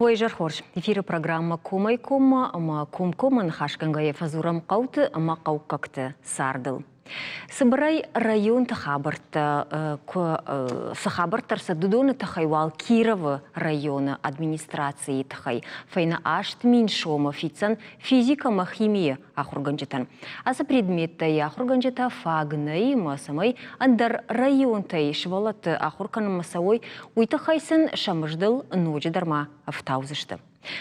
Уӕ хорз. Эфиры программӕ Комӕй-коммӕ ӕмӕ комкоммӕ ныхасгӕнгӕйӕ фӕдзурӕм хъӕуты ӕмӕ хъӕуккӕгты цардыл. Цыбырӕй районты хабӕрттӕ куы цы хабӕрттӕ ӕрцыд, уыдоны тыххӕй уал Кировы районы администрацийы тыххӕй фӕйнӕ 8000 сомы фиддзӕн физикӕ ӕмӕ химийы ахуыргӕнджытӕн. Ацы предметтӕй ахуыргӕнджытӕ фаг нӕй ӕмӕ цӕмӕй ӕндӕр районтӕй сывӕллӕтты ахуыр кӕнынмӕ цӕуой, уый тыххӕй сын сӕ мыздыл ноджыдӕр ма ӕфтаудзысты.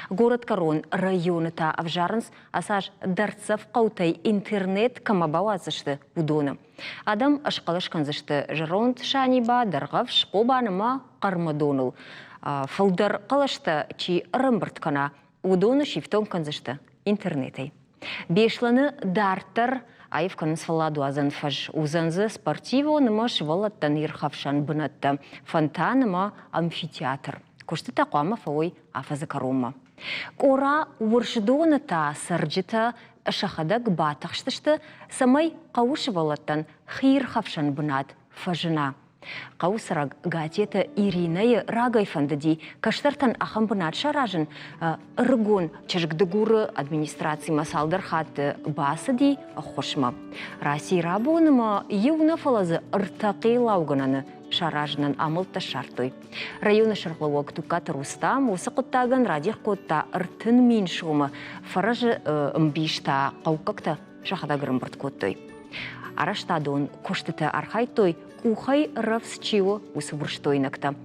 Горӕтгӕрон районы та ӕвзарынц, ацы аз дӕрддзӕф хъӕутӕй интернет кӕмӕ бауадздзысты, уыдоны. Адӕм схъӕлӕс кӕндзысты зӕронд Саниба, Дӕргъӕвс, Хъобан ӕмӕ Хъӕрмӕдоныл. Фылдӕр хъӕлӕстӕ чи ӕрӕмбырд кӕна, уыдоны сифтонг кӕндзысты интернетӕй. Беслӕны дарддӕр аив кӕнынц фӕлладуадзӕн фӕз. Уыдзӕн дзы спортивон ӕмӕ сывӕллӕттӕн ирхӕфсӕн бынӕттӕ, фонтан ӕмӕ амфитеатр. Куыстытӕ хъуамӕ фӕуой афӕдзы кӕронмӕ. Къора Урсдоны та цӕрджытӕ сӕхӕдӕг батыхстысты, цӕмӕй хъӕуы сывӕллӕттӕн хиирхӕфсӕн бынат фӕзына. Хъӕуы цӕрӕг Гатеты Иринӕйы рагӕй фӕндыди кӕстӕртӕн ахӕм бынат саразын. Ӕрыгон чызг Дыгуры администрацимӕ цалдӕр хатты бацыди ӕххуысмӕ. Раци рабоны ма иу нӕ, фӕлӕ дзы ӕртӕ хъеллаугӕнӕны саразынӕн амӕлттӕ ссардтой. Районы сӕргълӕууӕг Туккаты Рустам уыцы хъуыддагӕн радих кодта 30 000 сомы, фӕрӕзы ӕмбис та хъӕуккӕгтӕ сӕхӕдӕг ӕрӕмбырд кодтой. Арӕзтадон куыстыты архайдтой къухӕй рӕвдз чи у, уыцы урсдойнӕгтӕ.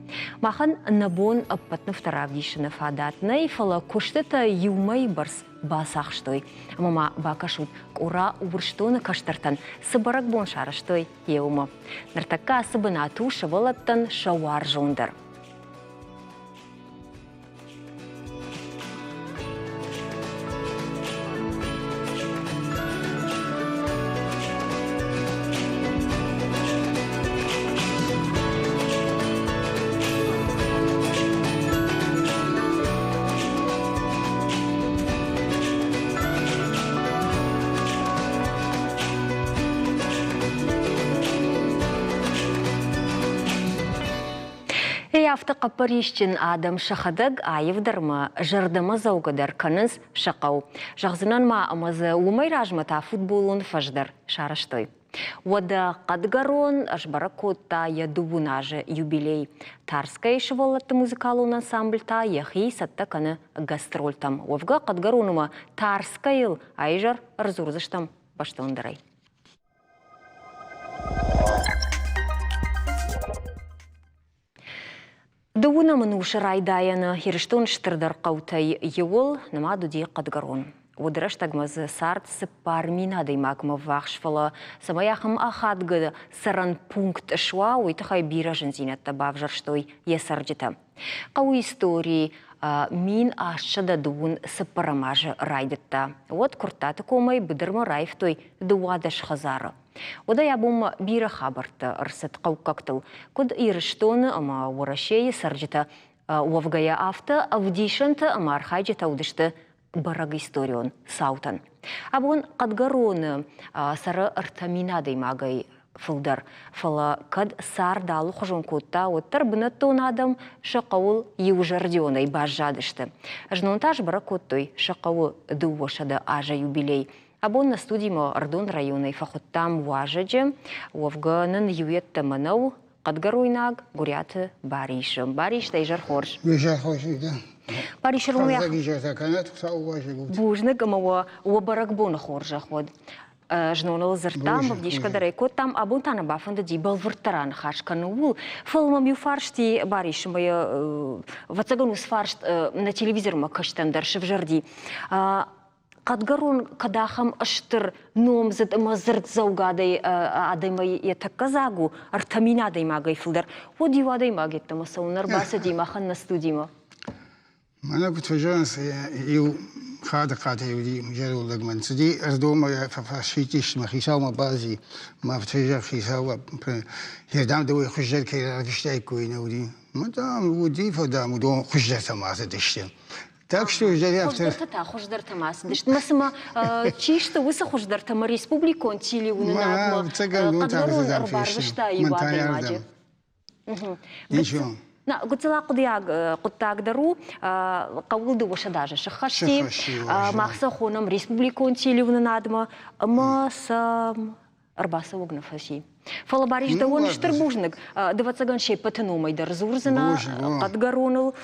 Махӕн нӕ бон ӕппӕт нывтӕ равдисыны фадат нӕй, фӕлӕ куыстытӕ иу мӕйы бӕрц бацахстой. Ӕмӕ ма бакӕсут, Къора Урсдоны кӕстӕртӕн цы бӕрӕгбон сарӕзтой, еумӕ. Ныртӕккӕ ацы бынат у сывӕллӕттӕн сӕ уарзондӕр. Афтӕ хъӕппӕрисджын адӕм сӕхӕдӕг аивдӕрмӕ, зӕрдӕмӕдзӕугӕдӕр кӕнынц сӕ хъӕу. Зӕгъдзынӕн ма, ӕмӕ дзы уымӕй размӕ та футболон фӕз дӕр сарӕзтой. Уӕдӕ Хъӕдгӕрон сбӕрӕг кодта йӕ дыууын азы юбилей. Тарскӕйы сывӕллӕтты музыкалон ансамбль та йӕхи цӕттӕ кӕны гастрольтӕм. Уӕвгӕ Хъӕдгӕронмӕ Тарскӕйыл а изӕр ӕрдзурдзыстӕм бӕстондӕрӕй. Дыууынӕм ӕнусы райдайӕны Ирыстоны стырдӕр хъӕутӕй иуыл нымад уыди Хъӕдгӕрон. Уыд рӕстӕгмӕ дзы цард 4000 адӕймагмӕ ввахс, фӕлӕ цӕмӕй ахӕм ахадгӕ цӕрӕн пункт суа, уый тыххӕй бирӕ зындзинӕдтӕ бавзӕрстой йӕ цӕрджытӕ. Хъӕуы истори 1824 азы райдыдта. Уӕд Куырттаты комӕй быдырмӕ раивтой 12 хӕдзары. Уӕдӕй абонмӕ бирӕ хабӕрттӕ ӕрцыд хъӕуккӕгтыл, куыд Ирыстоны ӕмӕ Уӕрӕсейы цӕрджытӕ уӕвгӕйӕ, афтӕ ӕвдисӕнтӕ ӕмӕ архайджытӕ уыдысты бӕрӕг историон цаутӕн. Абон Хъӕдгӕроны цӕры 3000 адӕймагӕй фылдӕр, фӕлӕ кӕд цард алыхуызон кодта, уӕддӕр бынӕттон адӕм сӕ хъӕуыл иузӕрдионӕй баззадысты. Знон та сбӕрӕг кодтой сӕ хъӕуы 200 азы юбилей. Абон нӕ студимӕ Ӕрыдон районӕй фӕхуыдтам уазӕджы. Уӕвгӕ нын иу йеддӕмӕ нӕу, хъӕдгӕройнаг Гуыриаты Барисы. Барис, дӕ изӕр хорз. Изӕр хорз, Ида. Барис, Хӕрзаг изӕртӕ кӕнӕт, Хуыцауы уазӕг ут. Бузныг ӕмӕ уӕ уӕ бӕрӕгбоны хорзӕх уӕд. Зноныл дзырдтам, ӕвдисгӕ дӕр ӕй кодтам, абон та нӕ бафӕндыди бӕлвырддӕр аныхас кӕнын ууыл. Фӕлӕ мӕм иу фарсти Барис, ӕмӕ йӕ, ӕвӕццӕгӕн, уыцы фарст нӕ телевизормӕ кӕстӕн дӕр сывзӕрди. Хъӕдгӕрон кӕд ахӕм стыр номдзыд ӕмӕ дзырддзӕугӕ адӕмӕй йӕ тӕккӕ дзаг у, 3000 адӕймагӕй фылдӕр, уӕд иу адӕймаг йеддӕмӕ цӕуылнӕ ӕрбацыди махӕн нӕ студимӕ? Мӕнӕ куыд фӕзӕгъынц, иу хъӕды хъӕдӕй уыди зӕронд лӕг мӕн цыди Ӕрдомӕ фӕсидтис мӕ хицаумӕ бацыди, мӕ афтӕ зӕгъ хицау, ердӕм дӕуӕй хуыздӕр кӕй рарвыстаиккой нӕ уыди. Мӕ дам, уыди, фӕлӕ дам, уыдон хуыздӕртӕм ацыдысты. Так что Хуыздӕртӕ та хуыздӕртӕ ма цыдысты. Мӕ цыма чи сты уыцы хуыздӕртӕ мӕ республикон телеуынынадмӕ Хъӕдгӕрон ӕрбарвыста иу адӕймаджы. Ничего. На, гуыццыл ахъуыдыйаг хъуыддаг дӕр у. Хъӕуыл 200 азы сыххӕсти. Мах сӕ хонӕм республикон телеуынынадмӕ ӕмӕ сӕ ӕрбацӕуӕг нӕ фӕци. Фӕлӕ Барис, дӕуӕн стыр бузныг. Дывӕццӕгӕн се ппӕты номӕй дӕр дзурдзынӕ хъӕдгӕроныл.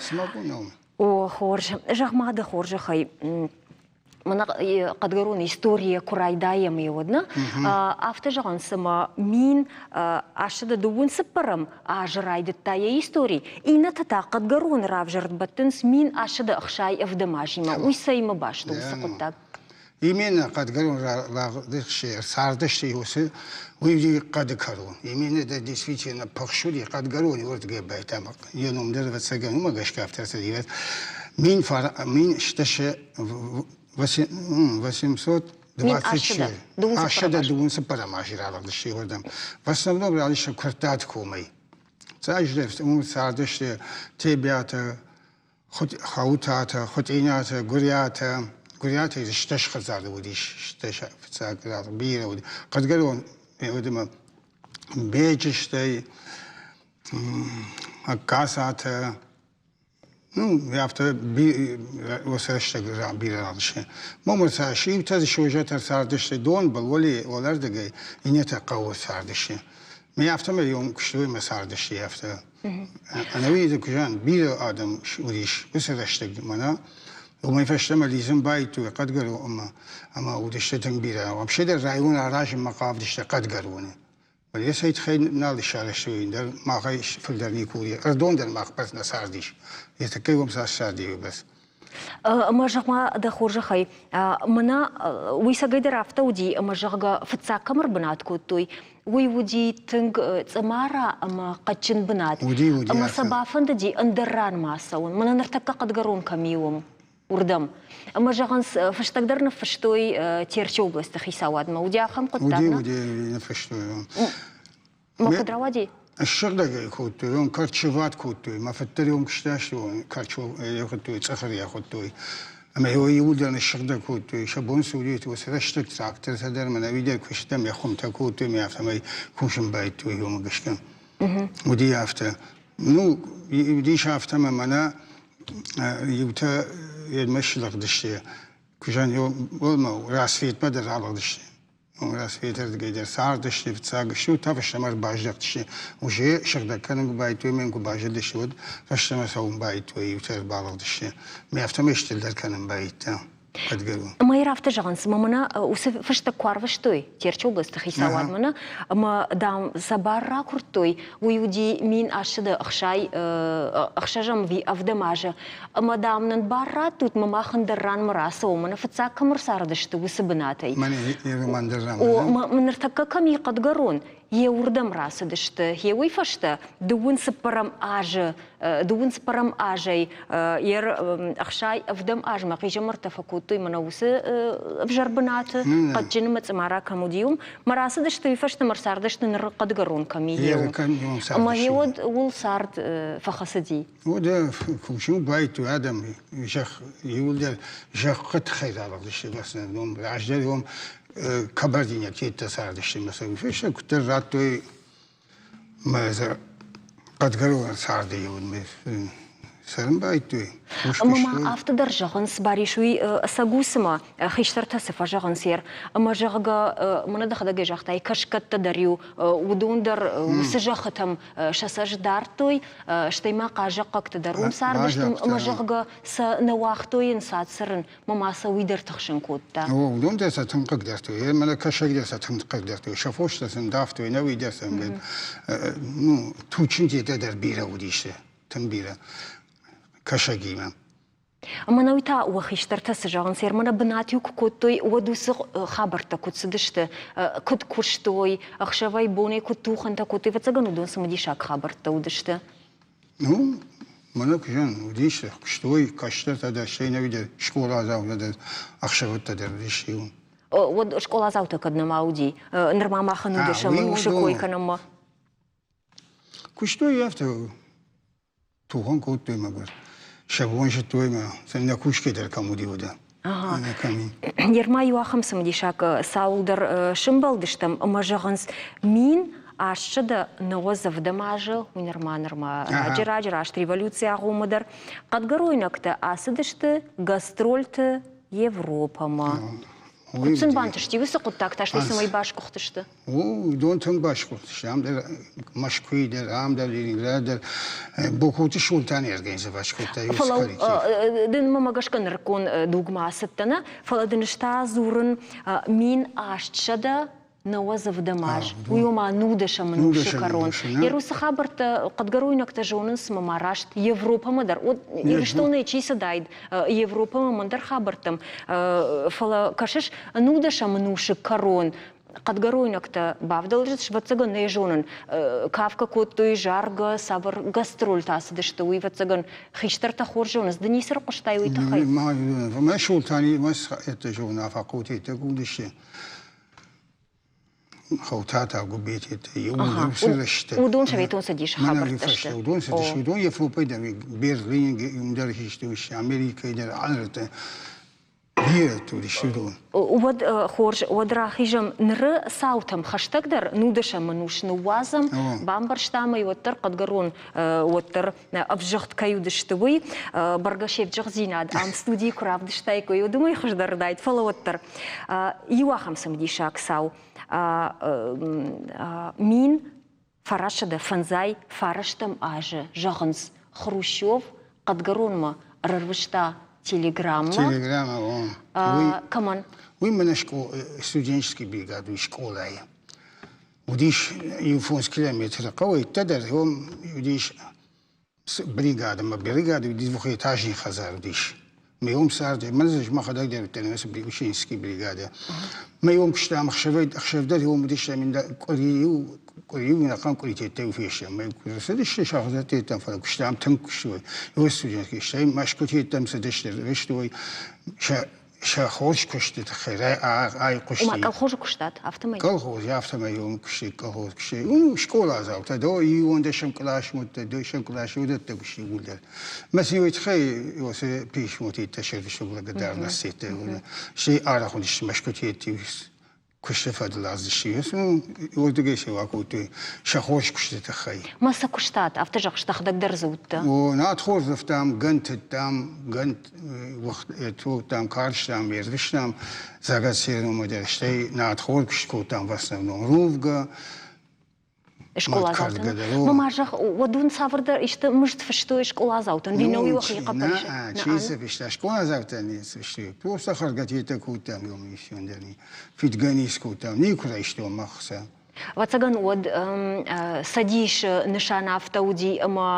О, хорз. Зӕгъ-ма дӕ хорзӕхӕй, мӕнӕ хъӕдгӕрон историйӕ куы райдайӕм уӕд нӕ афтӕ зӕгъӕн, цыма 1034 азы райдыдта йӕ истори, иннӕтӕ та хъӕдгӕроны равзӕрд бӕттынц 1067 азимӕ. Уый цӕимӕ баст у уыцы хъуыддаг? Именно хъӕдгӕрон цардысты уыцы уый уыди хъӕды кӕрон. Именно да действительно пыхс уыди хъӕдгӕрон уырдыгӕй байтам. Йӕ ном дӕр ӕвӕццӕгӕн уымӕ гӕсгӕ афтӕ цыди. Мин стӕсы 824 24 азы ралыгъдысты уырдӕм. В основном ралыгъдысты Куырттаты комӕй. Цӕджы уым цардысты Тебиатӕ, Хӕутатӕ, Хуытъинатӕ, Гуыриатӕ. Гуыриатӕй дзы стӕс хӕдзары уыдис, стӕс фыццаг бирӕ уыд. Хъӕдгӕрон уыдымӕ Беджызтӕй, Ӕгкацатӕ, ну, афтӕ уыцы рӕстӕг бирӕ ралысы. Мамыр сӕ иутӕ дзы созӕтӕ цардысты донбыл, уӕлӕрдыгӕй, иннӕтӕ хъӕуы цардысты. Ме афтӕмӕй уым куыстой ӕмӕ цардысты афтӕ. Ӕнӕуи дзы куы зӕгъын, бирӕ адӕм уыдис уыцы рӕстӕг мӕнӕ. Уымӕй фӕстӕмӕ лидзын байдыдтой Хъӕдгӕронмӕ ӕмӕ уыдысты тынг бирӕ. Вообще дӕр район аразынмӕ хъавыдысты Хъӕдгӕроны. Фӕлӕ сӕ тыххӕй нал ссарӕзтой, ӕндӕр махӕй фылдӕр никуы уыди. Ӕрдон дӕр мах бӕрц нӕ цардис. Йӕ тӕккӕ уым цас царди, уый бӕрц. Ӕмӕ зӕгъ-ма дӕ хорзӕхӕй, мӕнӕ уый цӕгӕйдӕр афтӕ уыди, ӕмӕ зӕгъгӕ, фыццаг кӕм ӕрбынат кодтой, уый уыди тынг цъымара ӕмӕ хъӕдджын бынат. Уыди, уыди. Ӕмӕ сӕ бафӕндыди ӕндӕр ранмӕ ацӕуын. Мӕнӕ ныртӕккӕ хъӕдгӕрон кӕм и, уым. Уырдӕм. Ӕмӕ зӕгъынц, фӕстагдӕр ныффыстой Терчы областы хицауадмӕ. Уыди ахӕм хъуыддаг, Уыди, уыди, ныффыстой. Мӕ куыд рауади? Ссыгъдӕг ӕй кодтой, уым корчеват кодтой. Мӕ фыддӕр уым куыстӕсты корчев хуыдтой, цъыхыр йӕ хуыдтой. Ӕмӕ йӕ иуылдӕр ныссыгъдӕг кодтой. Сӕ бон цы уыди, уыцы рӕстӕг трактортӕ дӕр мӕнӕ уый дӕр куыстам, йӕ хуымтӕ кодтой, ӕмӕ афтӕмӕй кусын байдыдтой уымӕ гӕсгӕ. Уыди афтӕ. Ну, уыдис афтӕ, ӕмӕ мӕнӕ иутӕ йедмӕ слыгъдысты, куы зӕгъын, рассветмӕ дӕр ралыгъдысты. Рассветырдыгӕй дӕр цардысты, фыццаг сты, та фӕстӕмӕ ӕрбаздӕхтысты. Уже сыгъдӕг кӕнын куы байдыдтой, мӕн куы базыдысты, уӕд фӕстӕмӕ цӕуын байдыдтой, иутӕ ӕрбалыгъдысты. Мӕ афтӕмӕй стылдӕр кӕнын байдыдта. Ӕмӕ йӕ афтӕ зӕгъынц, ӕмӕ мӕнӕ уыцы фыстӕг куы арвыстой Терчы областы хицауадмӕ, нӕ, ӕмӕ, дам, сӕ бар ракуырдтой, уый уыди 1066 ӕви ӕвдӕм азы, ӕмӕ, дам, нын бар раттут, мӕ мах ӕндӕр ранмӕ рацӕуӕм, мӕнӕ фыццаг кӕм ӕрцардысты, уыцы бынатӕй. О, ныртӕккӕ кӕм и Хъӕдгӕрон, йе уырдӕм рацыдысты. Йе уый фӕстӕ дыууын цыппӕрӕм азы дыууын цыппӕрӕм азӕй йе 60 ӕвдӕм азмӕ хъизӕмӕрттӕ фӕкодтой мӕнӕ уыцы ӕвзӕр бынаты, хъӕдджыны мӕ цъымара кӕм уыди, уым. Мӕ рацыдысты, уый фӕстӕ мӕ рцардысты ныр хъӕдгӕрон кӕм и, Ӕмӕ йеуӕд ууыл цард фӕхӕцыди. Уӕдӕ кусын байдыдтой адӕм зӕхх иууылдӕр зӕххы тыххӕй ралыгъдысты в раздӕр уым кабардинӕгтӕ цардысты ӕмӕ сӕ уый фӕстӕ куыддӕр радтой мӕ хъӕдгӕрон царды иуынмӕ цӕрын байдыдтой. Ӕмӕ ма афтӕ дӕр зӕгъынц, Барис, уый ӕцӕг у цыма хистӕртӕ цы фӕзӕгъынц ер, ӕмӕ зӕгъгӕ, мӕнӕ дӕхӕдӕг загътай, кӕсгӕттӕ дӕр-иу уыдон дӕр уыцы зӕххытӕм сӕ цӕст дардтой, стӕй ма хъазахъхъӕгтӕ дӕр уым цардысты, ӕмӕ зӕгъгӕ, сӕ нӕ уагътой ӕнцад цӕрын, мӕ ма сӕ уый дӕр тыхсын кодта. О, уыдон дӕр сӕ тынг хъыгдардтой, мӕнӕ кӕсӕг дӕр сӕ тынг хъыгдардтой, сӕ фос дӕр сын давтой, нӕ уый дӕр сын ну, тучынтӕ дӕр бирӕ уыдис, тынг бирӕ кӕсӕгимӕ. Ӕмӕ нӕ уый та уӕ хистӕртӕ цы зӕгъынц, мӕнӕ бынат-иу куы кодтой, уӕд уыцы хабӕрттӕ куыд цыдысты, куыд куыстой, ӕхсӕвӕй-бонӕй куыд тухӕнтӕ кодтой, ӕвӕццӕгӕн уыдон цымыдисаг хабӕрттӕ уыдысты. Ну, мӕнӕ куы зӕгъын, уыдис, куыстой кӕстӕртӕ дӕр, стӕй нӕ дӕр скъоладзаутӕ дӕр, ӕхсӕвӕттӕ дӕр уыдис иу. Уӕд скъоладзаутӕ кӕд нӕма уыди? Нырма махӕн уыдысӕм усы кой кӕнынмӕ. Куыстой афтӕ, тухӕн кодтой мӕгуыр. Сӕ бон зыдтой мӕ, нӕ кусгӕ дӕр кӕм уыди, уыдӕ. Ерма иу ахӕм цымыдисаг цауылдӕр сымбӕлдыстӕм ӕмӕ зӕгъынц, 1000 890 азы, уый нырма нырма раджы-раджы раст революцийы агъоммӕ дӕр, хъӕдгӕройнӕгтӕ ацыдысты гастрольты Европӕмӕ. Куыд сын бантысти уыцы хъуыддаг та, стӕй цӕмӕй басгуыхтысты? Уыдон тынг басгуыхтысты. Ам дӕр Мӕскуыйы дӕр, ам дӕр Ленинград дӕр Бокоты Султан организовать кодта. Фӕлӕ дын мӕмӕ гӕсгӕ нырыккон дугмӕ ацыдтӕ, нӕ? Фӕлӕ дын ӕз та дзурын 1890 аз, уый ома нудӕсӕм ӕнусы кӕрон. Йе уыцы хабӕрттӕ хъӕдгӕройнӕгтӕ зонынц ӕмӕ ма раст Европӕмӕ дӕр. Уӕд Ирыстонӕй чи цыдаид Европӕмӕ мӕндӕр хабӕрттӕм, фӕлӕ кӕсыс, нудӕсӕм ӕнусы кӕрон хъӕдгӕройнӕгтӕ бавдӕлдысты, ӕвӕццӕгӕн нӕ зонын, кафгӕ кодтой, заргӕ, цавӕр гастрольтӕ ацыдысты, уый, ӕвӕццӕгӕн, хистӕртӕ хорз зонынц. Ды ницы рыхъуыстай уый тыххӕй? Мӕ Султани мӕ это жена факультеты уыдысты. Хъӕутӕ Гуыбететы, иууылдӕр сырӕзты. Уыдон Советон Цӕдисы хабӕрттӕ сты. Уыдон цыдысты, уыдон Европӕйы дӕр, Берлин дӕр систы, Америкӕйы дӕр, ӕндӕртӕ. Бирӕ уыдысты уыдон. Уӕд хорз, уӕд рахизӕм ныры цаутӕм хӕстӕгдӕр, нудӕсӕм ӕнус ныууадзӕм, бамбӕрстам ӕй, уӕддӕр хъӕдгӕрон уӕддӕр ӕвзыгъд кӕй уыдысты, уый. Бӕргӕ се взыгъддзинад ам студийы куы равдыстаиккой, уӕд уымӕй хуыздӕр уыдаид, фӕлӕ уӕддӕр. Иу ахӕм цымыдисаг цау. 1959 азы, зӕгъынц, Хрущев Хъӕдгӕронмӕ ӕрӕрвыста телеграммӕ. Телеграммӕ, о. Кӕмӕн? Уый мӕнӕ студенческий бригад уый скъолайы. Уыдис иу 5 километры хъӕуӕй дӕр, уым уыдис бригад ӕмӕ бригады уыдис двухэтажный хӕдзар уыдис. Мӕ уым цард, мӕн дзы мӕхӕдӕг дӕр уыдтӕн уыцы ученический бригады. Мӕ уым куыстам ӕхсӕвӕй ӕхсӕв дӕр уым уыдыстӕм къуыри-иу къуыри-иу ӕнӕхъӕн къуыритеттӕ-иу фестӕм. Мӕ цыдысты сӕ хӕдзӕрттӕм, фӕлӕ куыстам тынг куыстой. Иу студентки, стӕй Мӕскуытеттӕм цыдысты, рыстой сӕ сӕ хорз куысты тыххӕй айхъуысти. Ома колхозы куыстат, афтӕмӕй? Колхоз, афтӕмӕй уым куысти, колхоз куысти. Уым скъоладзаутӕ, до иуӕндӕсӕм къласы уыдтӕ, дӕсӕм къласы уыдӕттӕ куысти иууылдӕр. Мӕ сын уый тыххӕй уыцы писмотитӕ сӕрдысты благодарноститӕ. Стӕй арӕх уыдысты Мӕскуытеты куысты фӕдыл аздысты. Уырдыгӕй сӕ акодтой сӕ хорз куысты тыххӕй. Ма сӕ куыстат, афтӕ зӕгъыс, дӕхӕдӕг дӕр дзы уыдтӕ? О, над хорз ӕфтам, гӕнтыдтам, гӕнт уыгътам, карстам, ерыстам Загацерномӕ дӕр, стӕй надхор куыст кодтам в основном рувгӕ, скъоладзаутӕн. Ма зӕгъ, уӕд уын цавӕрдӕр исты мызд фыстой скъоладзаутӕн, виноуи уӕхи хъӕппӕрисы? Чи цы фыста, скъоладзаутӕн ницы фыстой. Просто хӕргӕтетӕ кодтам иумӕ фидгӕ ницы кодтам, никуы райстон мах сӕ. Ӕвӕццӕгӕн, уӕд цӕдисы нысан афтӕ уыди, ӕмӕ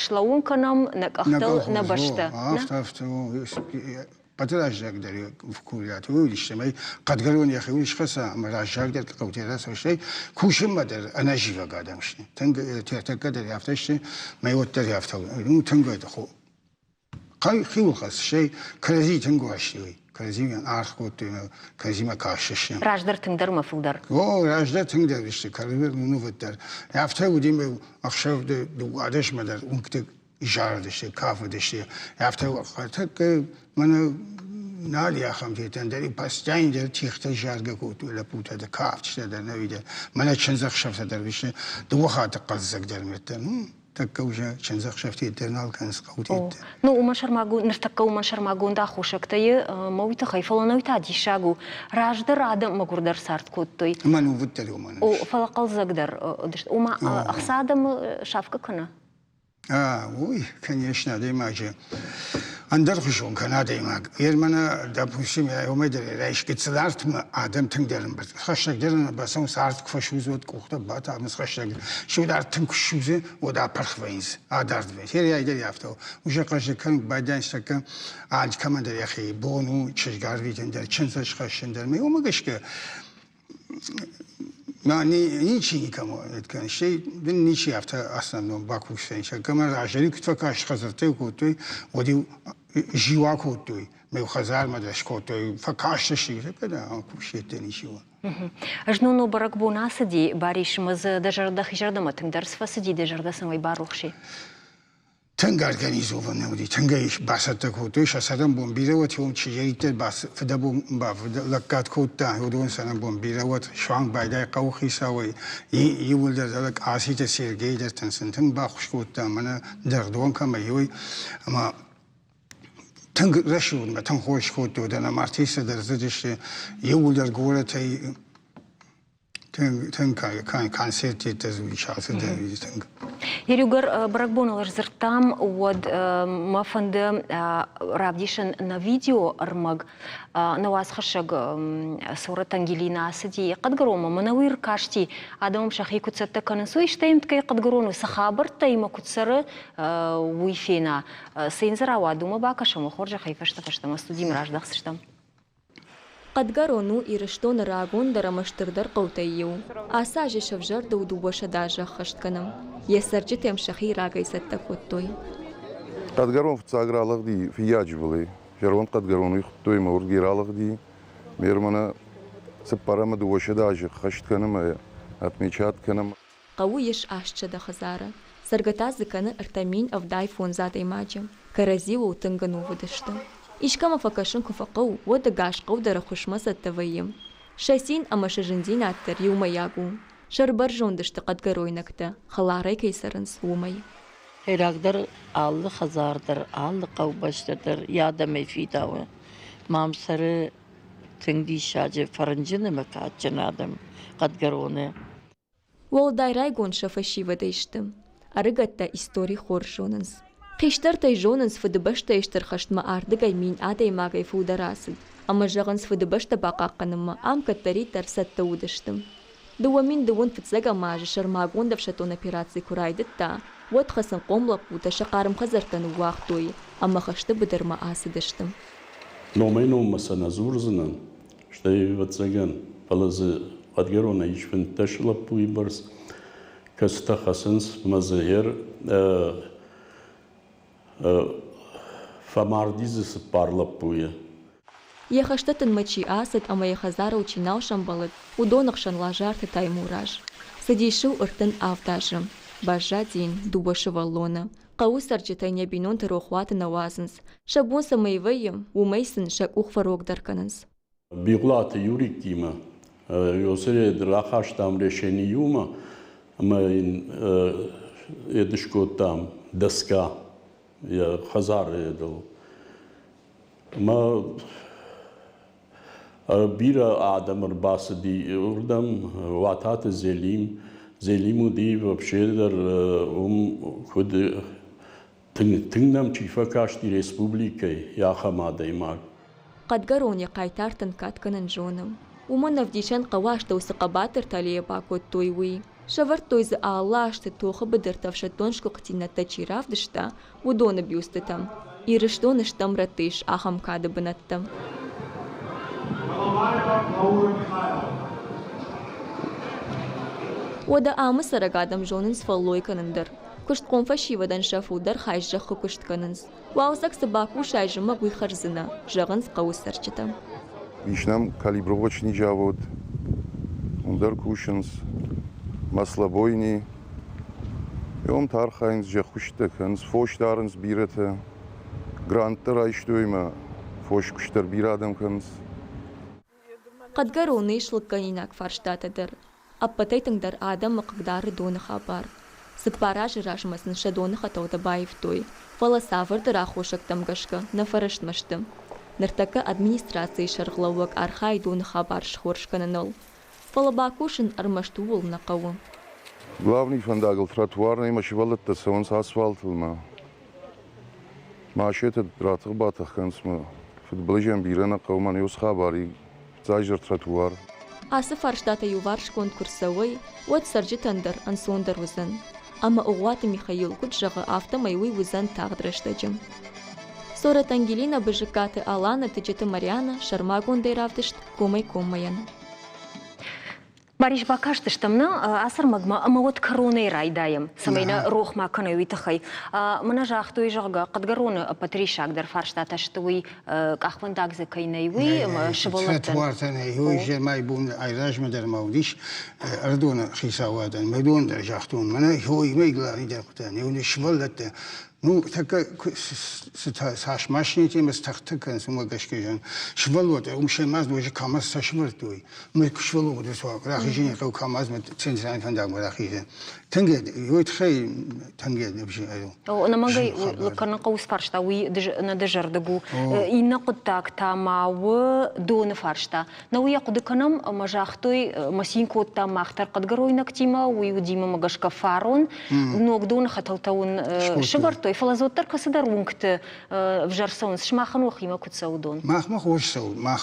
слӕууын кӕнӕм нӕ къӕхтыл нӕ бӕстӕ. Афтӕ, афтӕ. Хъӕды раззагдӕр курдиат уый уыдис, цӕмӕй хъӕдгӕрон йӕхиуыл схӕца ӕмӕ раззагдӕр хъӕутӕ рацӕуа, стӕй кусынмӕ дӕр ӕнӕзивӕг адӕм сты. Тынг тӕккӕ дӕр афтӕ сты, мӕ уӕддӕр афтӕ ну тынг хиуылхӕц, стӕй кӕрӕдзи тынг уарзтой, кӕрӕдзийӕн аргъ кодтой ӕмӕ кӕрӕдзимӕ кастысты. Раздӕр тынгдӕр ӕмӕ фылдӕр? О, раздӕр тынгдӕр сты, кӕрӕдзимӕ нувыддӕр. Афтӕ уыди мӕ ӕхсӕв дыууадӕсмӕ дӕр уынгты зарыдысты, кафыдысты. Афтӕ тӕккӕ мӕнӕ нал и ахӕм тетӕн дӕр, постоянно дӕр тигътӕ заргӕ кодтой лӕппутӕ дӕр, кафджытӕ дӕр, нӕ дӕр. Мӕнӕ чындзӕхсӕвтӕ дӕр уыдысты, дыууӕ хатты хъӕлдзӕгдӕр мӕттӕ. Тӕккӕ уже чындзӕхсӕвтӕ дӕр нал кӕнынц хъӕутӕ. Ну, уымӕн сӕрмагонд, ныртӕккӕ уымӕн сӕрмагонд аххосӕгтӕ и, мӕ уый тыххӕй, фӕлӕ нӕ уый та диссаг у. Раздӕр адӕм мӕгуырдӕр цард кодтой. Мӕн увыддӕр уымӕн. О, фӕлӕ хъӕлдзӕгдӕр уымӕ ӕхца адӕмы сафгӕ кӕны? Уый, конечно, адӕймаджы ӕндӕрхуызон кӕны адӕймаг. Ер мӕнӕ, допустим, уымӕй дӕр райсгӕ цылартмӕ адӕм тынгдӕр ӕмбырд. Хӕстӕгдӕр нӕ бацӕуынц, арт куы фӕсудзы, уӕд къухтӕ батавынц хӕстӕг. Суд арт тынг куы ссудзы, уӕд апырх вӕййынц, адард вӕййынц. Ерӕй дӕр афтӕ у. Уже хъӕздыг кӕнын байдайынц тӕккӕ алкӕмӕн дӕр йӕхи бон у чызг арвитын дӕр, чындз схӕссын дӕр. Мӕ уымӕ гӕсгӕ Ничи никому кӕны, стӕй дын ничи афтӕ основном бакусдзӕн. Кӕмӕ раздӕр куыд фӕкаст хӕдзӕрттӕ кодтой, уӕд-иу зиу акодтой, мӕ хӕдзармӕ дӕр скодтой, фӕкастысты, кӕд кусӕттӕ ничи у. Знон бӕрӕгбон ацыди, Барис, ӕмӕ дзы дӕ зӕрдӕ хизӕрдӕмӕ тынгдӕр цы фӕцыди, дӕ зӕрдӕ цӕмӕй барухс и? Тынг организованный уыди, тынг ӕй бацӕттӕ кодтой, сӕ цӕрӕнбон бирӕ уӕд, чидӕриддӕр фыдӕбон лӕггад кодта, уыдон цӕрӕнбон бирӕ уӕд, суанг байдай хъӕуыхицауӕй, иууылдӕр дӕр Аситы Сергей дӕр сын тынг баххуыс кодта, мӕнӕ дӕргъдон кӕмӕй уый, ӕмӕ тынг рӕсугъдмӕ, тынг хорз кодтой, ӕмӕ артисттӕ дӕр цыдысты иууылдӕр горӕтӕй. Тынг концерттӕ тынг. Иугӕр бӕрӕгбоныл ӕрдзырдтам, уӕд мӕ фӕнды равдисын нӕ видеоӕрмӕг. Нӕ уацхӕссӕг Сорӕт Ангелина ацыди Хъӕдгӕронмӕ, мӕнӕ уый ӕркасти, адӕм сӕхи куыд цӕттӕ кӕнынц, уый, стӕй ӕмткӕй Хъӕдгӕроны цы хабӕрттӕ ӕмӕ куыд цӕры, уый фена. Цы йын дзы рауад, уымӕ бакӕсӕм, хорзӕхӕй фӕстӕ-фӕстӕмӕ студимӕ раздӕхдзыстӕм. Хъӕдгӕрон у Ирыстоны рагондӕр ӕмӕ стырдӕр хъӕутӕй иу. Ацы азы сӕвзӕрд у 200 азы ӕххӕст кӕны. Йӕ цӕрджытӕм сӕхи рагӕй цӕттӕ кодтой. Хъӕдгӕрон фыццаг ралыгъди Фыййаджы былӕй. Зӕронд Хъӕдгӕрон уый хуыдтой ӕмӕ уырдыгӕй ралыгъди. Ме рмӕнӕ цыппар ӕмӕ 200 азы ӕххӕст кӕнӕм ӕмӕ отмечат кӕнӕм. Хъӕуы ис 800 хӕдзары. Цӕргӕ та дзы кӕны 3075 адӕймаджы. Кӕрӕдзиуыл тынг ӕнувыд сты. Искӕмӕ фӕкӕсын куы фӕхъӕуы, уӕд ӕгас хъӕу дӕр ӕххуысмӕ цӕттӕ вӕййы. Сӕ цин ӕмӕ сӕ зындзинад дӕр иумӕйаг у. Сӕрбӕрзонд сты хъӕдгӕройнӕгтӕ, хӕларӕй кӕй цӕрынц, уымӕй. Хӕйрӕг дӕр алы хӕдзар дӕр, алы хъӕубӕстӕ дӕр йӕ адӕмӕй фидауы. Мамсыры тынг диссаджы фӕрнджын ӕмӕ кадджын адӕм Хъӕдгӕроны. Уӕлдай райгонд сӕ фӕсивӕдӕй сты. Ӕрыгӕттӕ истори хорз зонынц. Хистӕртӕй зонынц, Фыдыбӕстӕйы Стыр хӕстмӕ ардыгӕй мин адӕймагӕй фылдӕр ацыд, ӕмӕ зӕгъынц, Фыдыбӕстӕ бахъахъхъӕнынмӕ ам кӕддӕриддӕр цӕттӕ уыдысты. 2002 фыццӕгӕм азы сӕрмагонд ӕфсӕддон операци куы райдыдта, уӕд хӕцынхъом лӕппутӕ сӕ хъарм хӕдзӕрттӕ ныууагътой ӕмӕ хӕсты быдырмӕ ацыдысты. Номӕй-номмӕ сӕ нӕ дзурдзынӕн, стӕй, ӕвӕццӕгӕн, фӕлӕ дзы хъӕдгӕронӕй ис 15 лӕппуйы бӕрц, кӕцытӕ хӕцынц ӕмӕ дзы фӕмарди дзы цыппар лӕппуйы. Йӕ хӕстӕ тынмӕ чи ацыд ӕмӕ йӕ хӕдзарыл чи нал сӕмбӕлыд, уыдоны хсӕн Лазарты Таймураз. Цыдис ыл 37 азы. Баззади йын дыууӕ сывӕллоны. Хъӕуы цӕрджытӕй йӕ бинонты рохуаты нӕ уадзынц. Сӕ бон цӕмӕй вӕййы, уымӕй сын сӕ къух фӕрогдӕр кӕнынц. Бигъуылаты Юриккимӕ Иосиф рахастам решени иумӕ ӕмӕ йын ед скодтам доска йӕ хӕдзары едыл. Ӕмӕ бирӕ адӕм ӕрбацыди уырдӕм, Уататы Зелим. Зелим уыди вообще дӕр уым куыд тынг, тынг нӕм чи фӕкасти республикӕйы, ахӕм адӕймаг. Хъӕдгӕрон йӕ хъайтартӕн кад кӕнын зоны. Уымӕн ӕвдисӕн хъӕуы астӕу цы хъӕбатыр талийӕ бакодтой, уый. Сӕвӕрдтой дзы алы азты тохы быдырты ӕфсӕддон сгуыхтдзинӕдтӕ чи равдыста, уыдоны бюстытӕ. Ирыстоны стӕм рӕтты ис ахӕм кады бынӕттӕ. Уӕдӕ амы цӕрӕг адӕм зонынц фӕллой кӕнын дӕр. Куыстхъом фӕсивӕдӕн сӕ фылдӕр хай зӕххы куыст кӕнынц. Уалдзӕг цы бакусай, зымӕг уый хӕрдзынӕ, зӕгъынц хъӕуы цӕрджытӕ. Ис нӕм калибровочный завод, уым дӕр кусынц, маслобойни. Уым та архайынц, зӕхкуыстытӕ кӕнынц, фос дарынц бирӕтӕ. Гранттӕ райстой ӕмӕ фоскуыст дӕр бирӕ адӕм кӕнынц. Хъӕдгӕроны ис лыггӕнинаг фарстатӕ дӕр. Ӕппӕтӕй тынгдӕр адӕмы хъыгдары доны хабар. Цыппар азы размӕ сын сӕ доны хӕтӕлтӕ баивтой, фӕлӕ цавӕрдӕр аххосӕгтӕм гӕсгӕ нӕ фӕрӕстмӕ сты. Ныртӕккӕ администрацийы сӕргълӕууӕг архайы доны хабар схорз кӕныныл. Фӕлӕ бакусын ӕрмӕст ууыл нӕ хъӕуы. Главный фӕндагыл тротуар нӕй ӕмӕ сывӕллӕттӕ цӕуынц асфальтыл мӕ машинӕтӕ ратӕх-батӕх кӕнынц мӕ фыдбылызӕн бирӕ нӕ хъӕуы мӕн уыцы хабар и фыццаджыдӕр тротуар. Ацы фарстатӕ иуварсгонд куы рцӕуой, уӕд цӕрджытӕн дӕр ӕнцондӕр уыдзӕн. Ӕмӕ Огъуаты Михаил куыд зӕгъы, афтӕмӕй уый уыдзӕн тагъд рӕстӕджы. Сорӕт Ангелина Бызыккаты Алана Тыджыты Марианӕ сӕрмагондӕй равдыст Комӕй-коммӕйӕн. Барис, бакастыстӕм нӕ ацы ӕрмӕгмӕ ӕмӕ уӕд кӕронӕй райдайӕм, цӕмӕй нӕ рох ма кӕной, уый тыххӕй. Мӕнӕ загътой, зӕгъгӕ, хъӕдгӕроны ӕппӕт риссагдӕр фарстатӕ сты уый, къахвӕндаг дзы кӕй нӕй, уый ӕмӕ сывӕллӕттӕн. Тротуартӕ нӕй, уый зӕмӕй бон айразмӕ дӕр ма уыдис Ӕрыдоны хицауадӕн. Уыдон дӕр загътон, мӕнӕ хоймӕ главный дӕр хъуыдтӕ, не сывӕллӕттӕ. Ну, тӕккӕ цас машинӕтимӕ стӕхтӕ кӕнынц, уымӕ гӕсгӕ зӕгъын, сывӕллоттӕ уым семӕ ноджы КАМАЗ сӕ сывӕрдтой. Мы сывӕллон рахизын хъӕуы КАМАЗмӕ центральный фӕндагмӕ рахизын. Тынг уый тыххӕй тынг ӕвзӕр у. Ӕнӕмӕнгӕй кӕнын хъӕуы фарста, уый нӕ дызӕрдыг у. Иннӕ хъуыддаг та ма у доны фарста. Нӕ уый хъуыды кӕнӕм ӕмӕ загътой, ӕмӕ цин кодтам мах дӕр хъӕдгӕройнӕгтимӕ, уый уыди мӕмӕ гӕсгӕ фарон. Ног доны хӕтӕлтӕ уын сывӕрдтой, фӕлӕ дзы уӕддӕр кӕцыдӕр уынгты ӕвзӕр цӕуынц. Сымахӕн уӕхимӕ куыд цӕуы дон? Махмӕ хорз цӕуы. Мах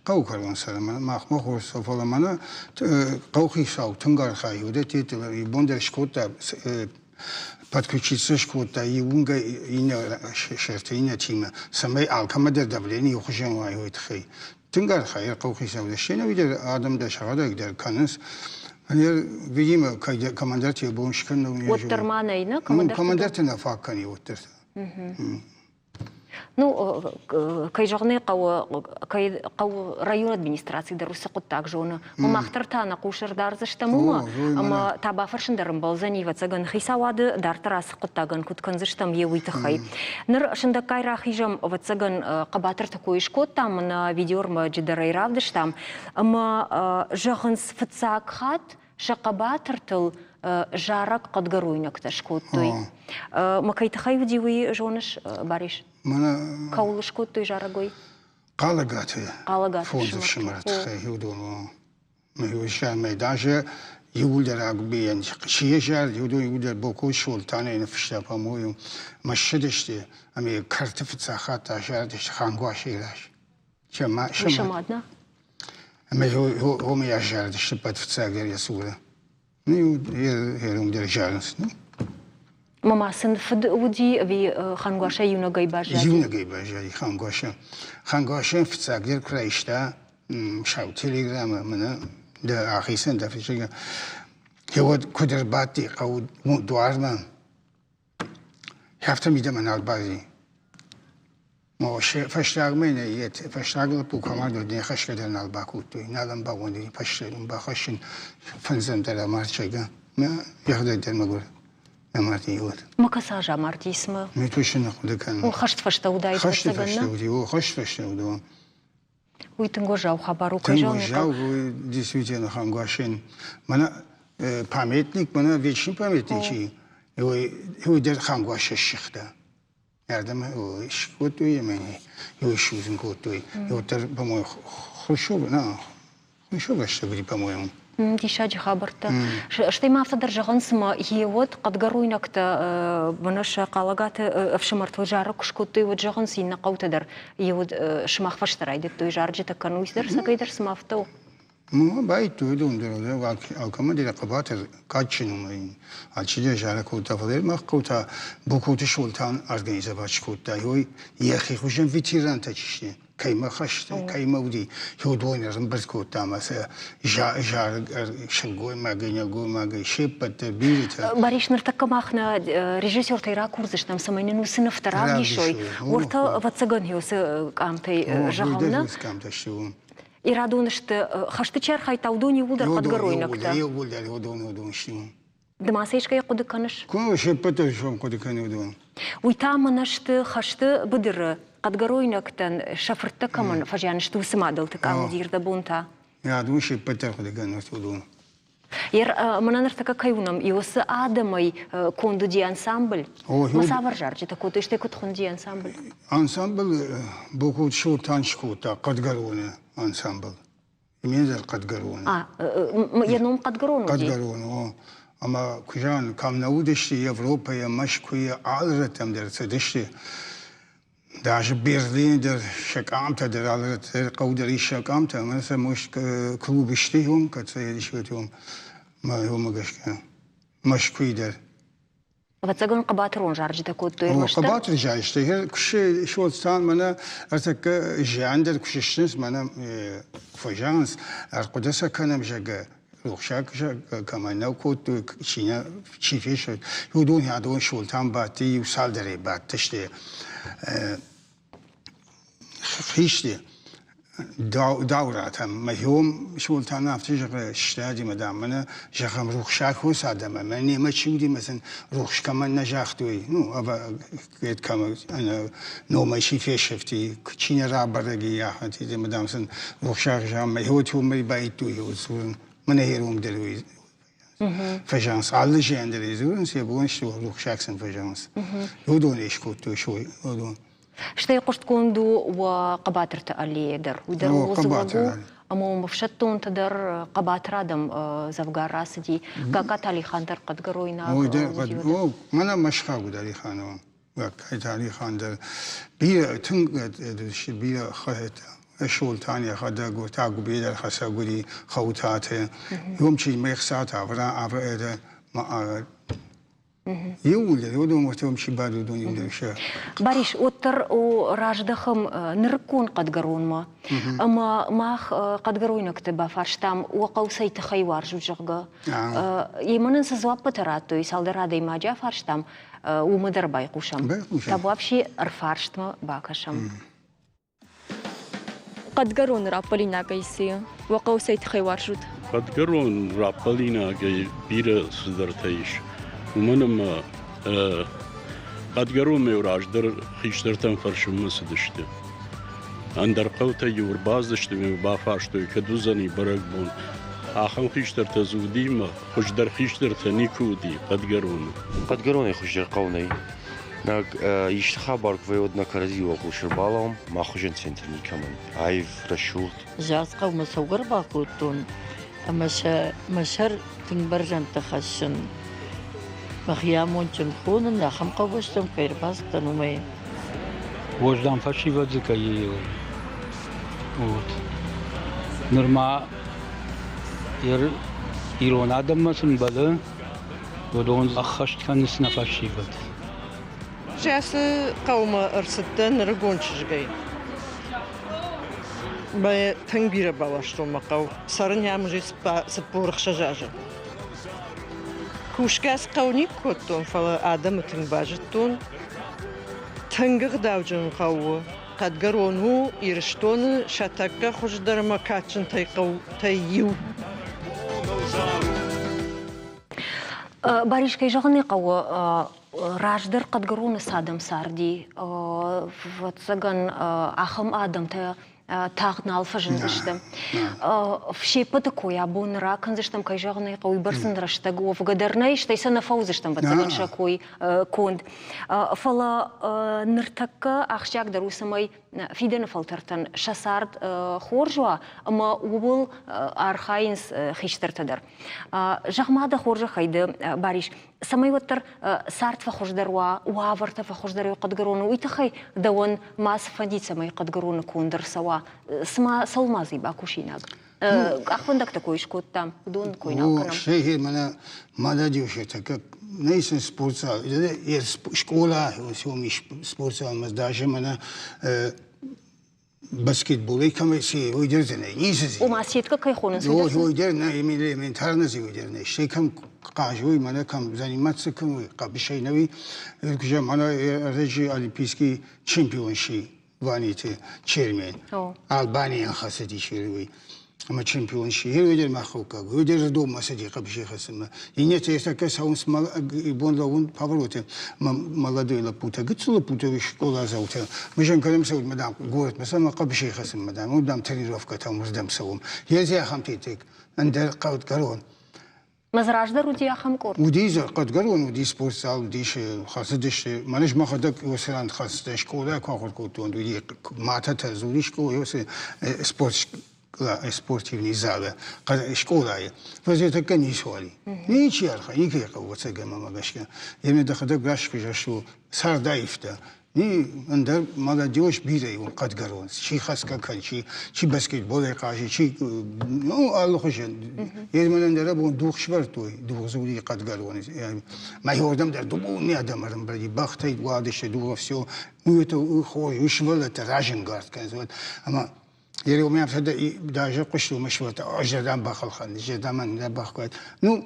хъӕуы кӕрон цӕрӕм, махмӕ хорз цӕуы, фӕлӕ мӕнӕ хъӕухицау тынг архайы, уыдӕтты бон дӕр скодта подключиться скодта иу уынгӕй иннӕ сӕрты иннӕтимӕ, цӕмӕй алкӕмӕ дӕр давление иухуызон уа, уый тыххӕй. Тынг архайы хъӕухицау дӕр. Се нӕуи дӕр адӕм дӕр сӕхӕдӕг дӕр кӕнынц. Видимо, кӕмӕндӕрты йӕ бон скӕнын Уӕддӕр ма нӕй, нӕ? Кӕмӕндӕрты нӕ фаг кӕны уӕддӕр. Ну, кӕй зӕгъын ӕй хъӕуы, кӕй хъӕуы районы администраци дӕр уыцы хъуыддаг зоны. Мах дӕр та нӕ хъус ӕрдардзыстӕм уымӕ, ӕмӕ та бафӕрсын дӕр ӕмбӕлдзӕни, ӕвӕццӕгӕн, хицауады дарддӕр ацы хъуыддагӕн куыд кӕндзыстӕм, йе уый тыххӕй. Ныр сындӕггай рахизӕм, ӕвӕццӕгӕн, хъӕбатырты кой скодтам, нӕ видеоӕрмӕджы дӕр ӕй равдыстам, ӕмӕ зӕгъынц, фыццаг хатт сӕ хъӕбатыртыл зарӕг хъӕдгӕройнӕгтӕ скодтой. Мӕ кӕй тыххӕй уыди, уый зоныс, Барис? Мӕнӕ Кӕуыл скодтой зарӕгой? Хъалӕгаты фондз ӕфсымӕры тыххӕй уыдон. Мӕ даже иууылдӕр Агуыбейӕн чи йӕ зарыди, уыдон иууылдӕр Бокойы Солтанӕй ныффыста, по-моему. Мӕ ссыдысты ӕмӕ кӕрты фыццаг хатт азарыдысты Хангуасӕйы раз. Сӕ мад, Ӕмӕ уымӕй аззардысты ӕппӕт фыццагдӕр йӕ цуры. Ну, йе дӕр зарынц, ну. Мама сын фыд уыди ӕви Хангуаша иунӕгӕй баззади? Иунӕгӕй баззади Хангуаша. Хангуаша фыццагдӕр куы райста сау телеграммӕ мӕнӕ дӕ ахицӕн дӕ фыццаг. Уӕд куыд ӕрбадти хъӕуы дуармӕ, Афтӕ мидӕмӕ нал бази. Фӕстагмӕ нӕ фӕстаг лӕппу командо не хӕсгӕ дӕр нал бакодтой, нал ӕм бауӕндыди фӕстӕ бахӕссын фӕндзӕм дӕр амард зӕгъгӕ. Мӕ йӕхӕдӕг дӕр мӕгуыр амарди уӕд. Ма кӕцы аз амарди цымӕ? Ме тусы нӕ хъуыды кӕнын. О, хӕст фӕстӕ уыдаид Хӕсты фӕстӕ уыди, о, хӕст фӕстӕ уыди. Уый тынг уӕззау хабар у. Тынг уӕззау, уый действительно Хангуашин. Мӕнӕ памятник, мӕнӕ вечный памятник чи, уый дӕр Хангуаша ссыгъта. Ардӕм скодтой ӕмӕ его судзын кодтой. И вот дӕр, по-моему, Хрущев, на, Хрущев рӕстӕг уыди, по-моему. Диссаджы хабӕрттӕ. Стӕй ма афтӕ дӕр зӕгъынц, цыма йеуӕд хъӕдгӕройнӕгтӕ мӕнӕ сӕ Хъалӕгаты ӕфсымӕртыл зарӕг куы скодтой, уӕд зӕгъынц иннӕ хъӕутӕ дӕр йеуӕд сымах фӕстӕ райдыдтой зарджытӕ кӕнын, уый дӕр цӕгӕйдӕр цыма афтӕ у. Ну, байдтой уыдон дӕр, алкӕмӕн дӕр хъӕбатыр кадджын у. Алчидӕр зарӕг кодта, фӕлӕ мах хъӕу та Бокоты Солтан организовать скодта. Уый йӕхи хуызӕн ветерантӕ чи сты, кӕимӕ хӕсты, кӕимӕ уыди, уыдон ӕрӕмбырд кодта ӕмӕ сӕ зарӕг сылгоймагӕй, нӕлгоймагӕй се ппӕт дӕр бирӕтӕ. Барис, ныртӕккӕ мах нӕ режиссертӕй ракурдзыстӕм, цӕмӕй нын уыцы нывтӕ равдисой. Уӕртӕ, ӕвӕццӕгӕн, уыцы къамтӕй зӕгъӕм, нӕ? Уыцы къамтӕ сты, уым. Ирадон сты, хӕсты чи архайдта, уыдон иууылдӕр хъӕдгӕройнӕгтӕ. Иууылдӕр уыдон, уыдон сты. Ды ма сӕ искӕй хъуыды кӕныс? Куы се ппӕт дӕр хъуыды кӕны уыдон. Уый та мӕнӕ сты хӕсты быдыры хъӕдгӕройнӕгтӕн сӕ фырттӕ кӕмӕн фӕзиан сты, уыцы мадӕлты къам уыди рдӕбон та. Адон се ппӕт дӕр хъуыды кӕнынц уыдон. Ер, мӕнӕ ныртӕккӕ кӕй уынӕм, уыцы адӕмӕй конд уыди ансамбль. Ма цавӕр зарджытӕ кодтой, стӕй куыд хуынди ансамбль? Ансамбль Бокот Солтан скодта Хъӕдгӕроны ансамбль. Имензӕр Хъӕдгӕроны. А, йӕ ном Хъӕдгӕрон уыди? Хъӕдгӕрон, о. Ӕмӕ куы зӕгъын, кӕм нӕ уыдысты Европӕйӕ, Мӕскуыйӕ, алы рӕттӕм дӕр цыдысты. Даже Берлины дӕр сӕ къамтӕ дӕр алы рӕтты хъӕу дӕр ис сӕ къамтӕ, ӕмӕ сӕ может клубы сты уым, кӕд сӕ исгӕт уым, уымӕ гӕсгӕ. Мӕскуыйы дӕр. Ӕвӕццӕгӕн, хъӕбатырон зарджытӕ кодтой ӕрмӕстдӕр. Хъӕбатыр зарджытӕ. Куы содтан мӕнӕ ӕртӕккӕ зиан дӕр куы сыстынц, мӕнӕ фӕзӕгъынц, ӕрхъуыды сӕ кӕнӕм, зӕгъгӕ, рухсаг кӕмӕн нӕ кодтой, чи нӕ чи фесӕфт, уыдон адон Солтан бадти, иу цалдӕрӕй бадтысты хисты. Дауратӕм мӕхион Солтан афтӕ зӕгъы, сыстади мӕ, дам, мӕнӕ, зӕгъӕм, рухсаг хос адӕм ӕмӕ немӕ чи уыди мӕ сын рухс кӕмӕн нӕ загътой, ну, кӕмӕ номӕй чи фесӕфти, чи нӕ рабӕрӕг и, ахӕмти, ӕмӕ, дам, сын рухсаг зӕгъӕм, мӕхиот уымӕй байдтой, дзурын, мӕнӕ херонг дӕр уый фӕзӕгъынц. Алы зиан дӕр дзурынц, йӕ бон сты, рухсаг сын фӕзӕгъынц. Уыдонӕй скодтой сой, уыдон. Стӕй хъуыстгонд у уӕ хъӕбатырты аллейӕ дӕр. Уый дӕр у дзурӕг у, ӕмӕ уым ӕфсӕддонтӕ дӕр хъӕбатыр адӕм дзӕвгар рацыди. Гагкаты Алихан дӕр хъӕдгӕройнаг. О, мӕнӕ мӕсхаг уыд Алиханон. Гагкаты Алихан дӕр бирӕ тынг бирӕ хӕхтӕ. Солтан йӕхӕдӕг Агуыбе дӕр хӕцӕг уыди Хӕутаты. Уым чи ме хцатӕ авра авра Иууылдӕр, уыдон уым чи бады, уыдон иууылдӕр сӕ. Барис, уӕддӕр раздӕхӕм нырыккон хъӕдгӕронмӕ. Ӕмӕ мах хъӕдгӕройнӕгты бафарстам, уӕ хъӕу цӕй тыххӕй уарзут, зӕгъгӕ. Емӕ нын цы дзуаппытӕ радтой, цалдӕр адӕймаджы афарстам, уымӕ дӕр байхъусӕм. Табуафси ӕрфарстмӕ бакӕсӕм. Хъӕдгӕрон раппӕлинагӕй цы уӕ хъӕу цӕй тыххӕй уарзут? Хъӕдгӕрон раппӕлинагӕй бирӕ цыдӕртӕ ис. Уымӕн ӕмӕ Хъӕдгӕронмӕ раздӕр хистӕртӕм фӕрсынмӕ цыдысты. Ӕндӕр хъӕутӕй-иу ӕрбацыдысты ӕмӕ бафарстой, кӕд уыдзӕни бӕрӕгбон. Ахӕм хистӕртӕ дзы уыди ӕмӕ хуыздӕр хистӕртӕ никуы уыди Хъӕдгӕроны. Хъӕдгӕронӕй хуыздӕр хъӕу нӕй. Исты хабар куы вӕййы, уӕд нӕ кӕрӕдзийы уӕлхъус ӕрбалӕууӕм, мах хуызӕн центр никӕмӕн. Аив, рӕсугъд. Заз хъӕумӕ цӕугӕ ӕрбакодтон ӕмӕ сӕ мӕ сӕр тынг бӕрзӕндты хӕссын. Мӕхи амондджын хонын, ахӕм хъӕубӕстӕм кӕй ӕрбацыдтӕн, уымӕй. Уӕздан фӕсивӕд дзы кӕй вот. Нырма ирон адӕммӕ цы мбӕлы, уыдон ӕххӕст кӕнынц нӕ фӕсивӕд. Ацы хъӕумӕ ӕрцыдтӕн ӕрыгон чызгӕй. Мӕ тынг бирӕ бауарзтон мӕ хъӕу. Цӕрын ӕм уже 46 азы. Кусгӕ цы хъӕу никуы кодтон, фӕлӕ адӕмы тынг базыдтон. Тынг ӕгъдауджын хъӕу у. Хъӕдгӕрон у Ирыстоны сӕ тӕккӕ хуыздӕр ӕмӕ кадджынтӕй хъӕутӕй иу. Барис, кӕй зӕгъын ӕй хъӕуы, раздӕр Хъӕдгӕроны цы адӕм царди, ӕвӕццӕгӕн, ахӕм адӕмтӕ тагъд нал фӕзындзысты. Се ппӕты кой абон ракӕндзыстӕм, кӕй зӕгъын ӕй хъӕуы, уыйбӕрц ын рӕстӕг уӕвгӕ дӕр нӕй, стӕй сӕ нӕ фӕуыдзыстӕм, ӕвӕццӕгӕн, сӕ кой конд. Фӕлӕ ныртӕккӕ ахсджиагдӕр у, цӕмӕй фидӕны фӕлтӕртӕн сӕ цард хорз уа, ӕмӕ ууыл архайынц хистӕртӕ дӕр. Зӕгъ-ма дӕ хорзӕхӕй ды, Барис, цӕмӕй уӕддӕр цард фӕхуыздӕр уа, уавӕртӕ фӕхуыздӕр уой Хъӕдгӕроны, уый тыххӕй дӕуӕн ма цы фӕндид, цӕмӕй Хъӕдгӕроны конд ӕрцӕуа? Цыма цӕуыл ма дзы бакусинаг? Къахвӕндӕгтӕ кой скодтам, уыдон кой нал кӕнӕм. Стӕй мӕнӕ молодежь нӕй сын спортзал, школа, спортзалмӕ даже мӕнӕ баскетболӕй кӕмӕй цы уый дӕр дзы нӕй, ницы дзы. Ома сетка кӕй хонынц, уый дӕр? Уый дӕр нӕ, элементарно дзы уый дӕр нӕй. Стӕй кӕм хъазой, мӕнӕ кӕм заниматься кӕной, хъӕбысӕй нӕуи, мӕнӕ ӕрӕджы олимпийский чемпион сси Ваниты Чермен. Албанийӕн хӕцыдис уый. Ӕмӕ чемпион сси. Уый дӕр мӕ хъӕуккаг, уый дӕр доммӕ цыди хъӕбысӕй хӕцынмӕ. Иннӕтӕ ӕртӕккӕ цӕуынц бон лӕууын повороты молодой лӕппутӕ, гыццыл лӕппутӕ, скъоладзаутӕ. Мы кӕдӕм цӕут, мадам, горӕтмӕ цӕмӕ хъӕбысӕй хӕцынмӕ, дам, уым, дам, тренировкӕтӕм уырдӕм цӕуӕм. Йе ахӕм тетек, ӕндӕр хъӕдгӕрон. Мӕ дзы раздӕр уыди ахӕм къорд? Уыди дзы, хъӕдгӕрон уыди спортзал, уыдис, хӕцыдысты. Мӕнӕ мӕхӕдӕг уыцы ран хӕцыдтӕн, скъолайы куы ахуыр кодтон, уыди матӕтӕ дзы уыди скъолайы, уыцы спорт спортивный залы скъолайы. Фӕлӕ тӕккӕ ницыуал и. Ничи архайы, никӕй хъӕуы ӕцӕгӕмӕ гӕсгӕ. Емӕ дӕхӕдӕг раст куы зӕгъыс, цард аивта. Ни ӕндӕр молодежь бирӕ у хъӕдгӕрон. Чи хӕсгӕ кӕн, чи, чи баскетболӕй хъазы, чи ну, алыхуызӕн. Езмӕн ӕндӕр абон дух сӕвӕрдтой, дух дзури хъӕдгӕрон. Мӕхи дӕр дубони адӕм ӕрӕмбырди, бӕхтӕй уадысты, дугъ все. Ну, это хорз, уый сывӕллӕттӕ разӕнгард кӕнынц. Ӕмӕ. Ереуме афтӕ даже хъуыстон мӕ сывӕллӕттӕ ӕз дам бахӕлхӕн, ӕз дам ӕндӕр бӕх Ну,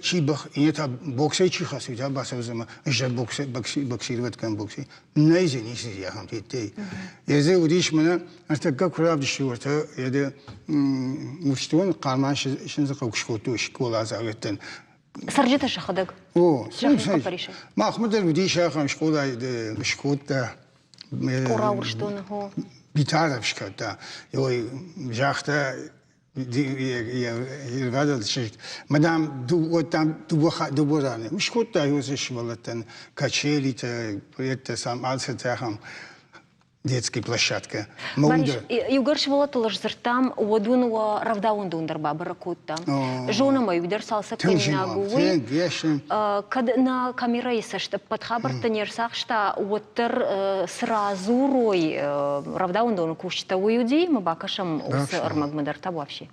чи бӕх, иннӕ боксӕй чи хӕцы, уый та бацӕудзӕн ӕмӕ ӕз боксировать кӕнын боксӕй. Нӕй дзы ницы дзы ахӕм тедтӕй. Езе уыдис мӕнӕ ӕртӕккӕ куы равдыстой уӕртӕ еде Урсдон Хъарман Сындзыхъӕу скодтой скъоладзауӕттӕн. Цӕрджытӕ сӕхӕдӕг? О, махмӕ дӕр уыдис ахӕм скъолайы скодта Къора Урсдоны хо. Битаров скодта. Ой, загъта ирвӕдыл чызг. Мадам, дам, дыууӕ раны. Скодта уыцы сывӕллӕттӕн качелитӕ, проекттӕ сам алцытӕ ахӕм детский площадка. Барис, иугӕр сывӕллӕттыл сдзырдтам, уӕд уын уӕ рӕвдауӕндон дӕр бабӕрӕг кодта. Зонӕм ӕй, уый дӕр цалцӕггӕнинаг у, уый. Кӕд нӕ камерӕйы цӕст ӕппӕт хабӕрттӕ не рцахста, уӕддӕр цы радзурой рӕвдауӕндоны кусджытӕ, уый уыди, ӕмӕ бакӕсӕм уыцы ӕрмӕгмӕ дӕр табуафси.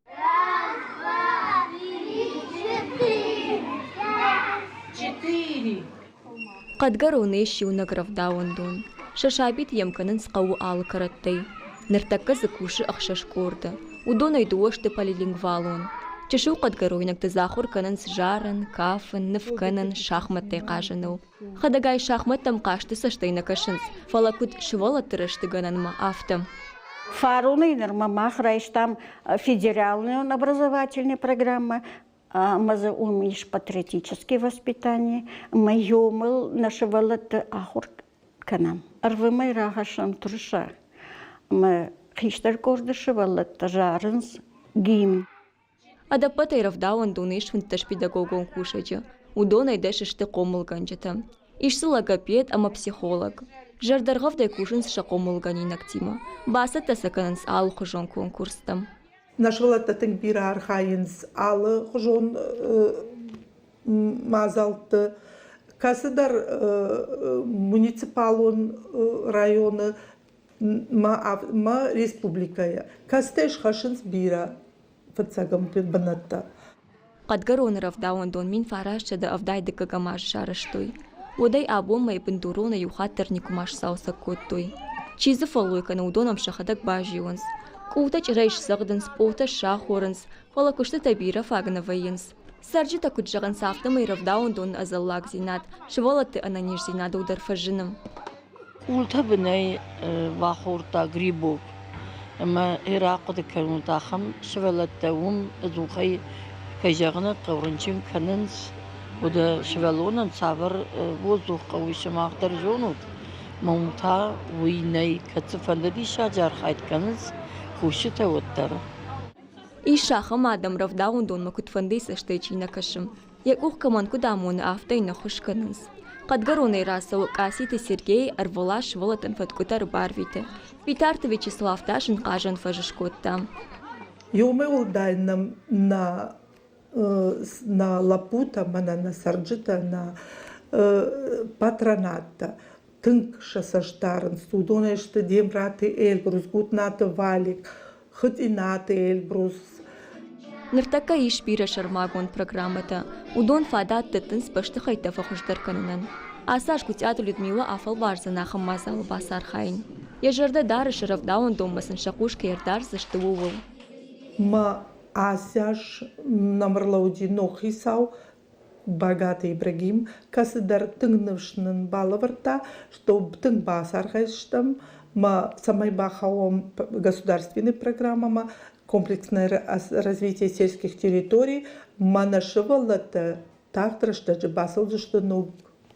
Раз, два, три, четыре, пять. Четыре. Хъӕдгӕроны ис иунӕг рӕвдауӕндон. Сӕ сабиты йӕм кӕнынц хъӕуы алы кӕрӕттӕй. Ныртӕккӕ дзы кусы ӕхсӕз къорды. Уыдонӕй дыууӕ сты полилингвалон. Чысыл хъӕдгӕройнӕгты дзы ахуыр кӕнынц зарын, кафын, ныв кӕнын, шахмӕттӕй хъазыныл. Хӕдӕгай шахмӕттӕм хъазты цӕстӕй нӕ кӕсынц, фӕлӕ куыд сывӕллӕтты рӕстыгӕнӕнмӕ, афтӕ. Фаронӕй нырмӕ мах райстам федеральную образовательную программу, ӕмӕ дзы уым ис патриотическое воспитание, ӕмӕ иумыл нӕ сывӕллӕтты ахуыр кӕнӕм. Ӕрвымӕй рахӕссӕм тырыса, ӕмӕ хистӕр къорды сывӕллӕттӕ зарынц гимн. Ӕдӕппӕтӕй рӕвдауӕндоны ис 15 педагогон кусӕджы. Уыдонӕй дӕс сты хъомылгӕнджытӕ. Ис дзы логопед ӕмӕ психолог. Зӕрдӕргъӕвдӕй кусынц сӕ хъомылгӕнинӕгтимӕ. Бацӕттӕ сӕ кӕнынц алыхуызон конкурстӕм. Нӕ сывӕллӕттӕ тынг бирӕ архайынц алыхуызон мадзӕлтты. Кӕцыдӕр муниципалон районы ма республикӕйы, кӕцытӕй схӕссынц бирӕ фыццӕгӕм бынӕттӕ. Хъӕдгӕроны рӕвдауӕндон 1970 дыккӕгӕм аз сарӕзтой. Уӕдӕй абонмӕ бындуронӕй иу хатт дӕр никуыма сцалцӕг кодтой. Чи дзы фӕллой кӕны, уыдон ӕм сӕхӕдӕг базилынц. Къултӕ чъырӕй сцӕгъдынц, пъолтӕ сахорынц, фӕлӕ куыстытӕ бирӕ фаг нӕ вӕййынц. Цӕрджытӕ куыд зӕгъынц, афтӕмӕй рӕвдауӕндоны ӕдзӕллагдзинад сывӕллӕтты ӕнӕниздзинадыл дӕр фӕзыны. Къултӕ бынӕй бахордта грибок ӕмӕ йӕ рахъуыды кӕнут, ахӕм сывӕллӕттӕ уым ӕдзухӕй, кӕй зӕгъын ӕй хъӕуы, рынчын кӕнынц. Уӕдӕ сывӕллонӕн цавӕр воздух хъӕуы, сымах дӕр зонут. Мӕ уым та уый нӕй, кӕд цыфӕнды диссаджы архайд кӕнынц кусджытӕ, уӕддӕр. Ис ахӕм адӕм, рӕвдауӕндонмӕ куыдфӕндыйы цӕстӕй чи нӕ кӕсы. Йӕ къух кӕмӕн куыд амоны, афтӕ йын ӕххуыс кӕнынц. Хъӕдгӕронӕй рацӕуы Къаситы Сергей, ӕрвылаз сывӕллӕттӕн фӕткъуытӕ ӕрбарвиты. Битарты Вячеслав та сын хъазӕн фӕз скодта. Иумӕ уӕлдай нӕм нӕ нӕ лӕппутӕ, мӕнӕ нӕ цӕрджытӕ, нӕ патронаттӕ тынг сӕ цӕст дарынц. Уыдонӕй сты Демраты Эльбрус, Гутнаты Валик, Хытъинаты Эльбрус. Ныртӕккӕ ис бирӕ сӕрмагонд программӕтӕ. Уыдон фадат дӕттынц бӕстыхӕйттӕ фӕхуыздӕр кӕнынӕн. Ацы аз Гуытъиаты Людмила афӕлвардзӕн ахӕм мадзалы бацархайын. Йӕ зӕрдӕ дары сӕ рӕвдауӕндонмӕ сын сӕ хъус кӕй ӕрдардзысты, ууыл. Мӕ ацы аз нӕм ӕрлӕууыди ног хицау Багаты Ибрагим, кӕцыдӕр тынг ныфс нын балӕвӕрдта, что тынг бацархайдзыстӕм, ма цӕмӕй бахауӕм государственный программӕмӕ комплексное развитие сельских территорий, ма нӕ сывӕллӕттӕ тагъд рӕстӕджы бацӕудзысты ног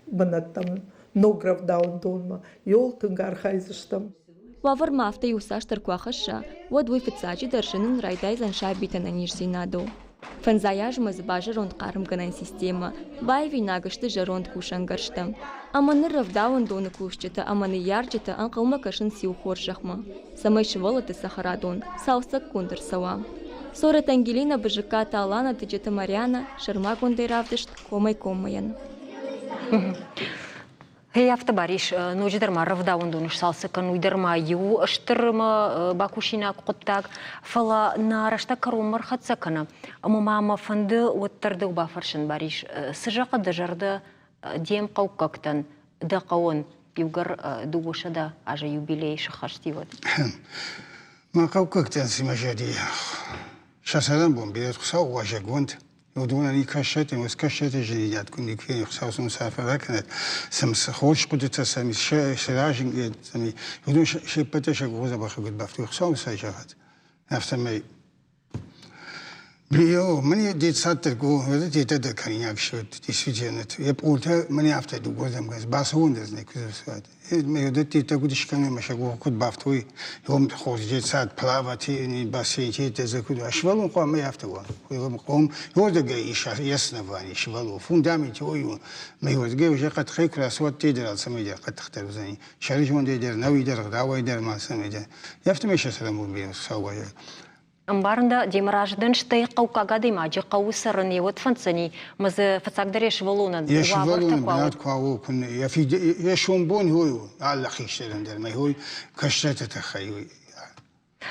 бынӕттӕм, ног рӕвдауӕндонмӕ. Иуыл тынг архайдзыстӕм. Уавӕр ма афтӕ иуцасдӕр куы ахӕсса, уӕд уый фыццаджыдӕр зынын райдайдзӕн сабиты ӕнӕниздзинадыл. Фӕндзай азмӕ дзы базӕронд хъармгӕнӕн системӕ, баивинаг сты зӕронд кусӕнгӕрзтӕ. Ӕмӕ ныр рӕвдауӕндоны кусджытӕ ӕмӕ ныййарджытӕ ӕнхъӕлмӕ кӕсынц иу хорзӕхмӕ, цӕмӕй сывӕллӕтты цӕхӕрадон цалцӕггонд ӕрцӕуа. Сорӕт Ангелинӕ, Бызыккаты Алана, Тыджыты Марьянӕ, сӕрмагондӕй равдыст Комӕй-коммӕйӕн. Гъе афтӕ Барис, ноджыдӕр ма рӕвдауӕндоны сцалцӕг кӕн, уый дӕр ма иу стыр бакусинаг хъуыддаг, фӕлӕ нӕ рӕстӕг кӕронмӕ ӕрхӕццӕ кӕны. Ӕмӕ ма мӕ фӕнды уӕддӕр дӕу бафӕрсын, Барис, цы зӕгъы дӕ зӕрдӕ де мхъӕуккӕгтӕн, дӕ хъӕуӕн иугӕр 200 азы юбилей сыххӕсти, уӕд? Мӕ хъӕуккӕгтӕн цымӕ зӕди сӕ цӕрӕнбон бирӕ Хуыцау уазӕгонд. Уыдонӕн и кӕсӕтӕ, ус кӕсӕтӕ зынидиат куы никуы фенин, Хуыцау сын цы арфӕ ракӕнӕд, сӕм цы хорз хъуыдытӕ сӕм сырӕзын, уыдон се ппӕтӕ сӕ къухы дзӕбӕхы куыд бафтой, Хуыцау сӕ зӕгъӕд. Афтӕмӕй Био, мне детсад дӕр дӕр кӕнинаг сты, действительно. Йӕ пъолтӕ мӕн афтӕ дыууӕрдӕм кӕнынц, бацӕуон дӕр дзы никуы дзы Мӕ дӕттитӕ куыд скӕнӕм, ӕмӕ сӕ къухы куыд бафтой, уым хорз детсад, плавати, бассейнтӕ дзы куыд уа. Сывӕллон хъуамӕ афтӕ уа. Хъом уырдыгӕй ис основание сывӕллон. Фундаменти уый у. Мӕ уырдыгӕй уже хъӕддыхӕй куы рацӕуа, уӕд дӕр алцӕмӕй дӕр хъӕддыхдӕр уыдзӕни. Сӕрызондӕй дӕр, науи дӕр, ӕгъдауӕй дӕр ма алцӕмӕй дӕр. Афтӕмӕй сӕ цӕрӕнбон бирӕ Хуыцау уайӕд. Ӕмбарын дӕ, демӕ разы дӕн, стӕй хъӕуккаг адӕймаджы хъӕуы цӕрын йе уӕд фӕнддзӕни, мӕ дзы фыццагдӕр йӕ сывӕллонӕн Йӕ сывӕллонӕн бынат куы ауы, куы йӕ фид йӕ сомбон уый у, алы хистӕрӕн дӕр мӕ уый кӕстӕрты тыххӕй уый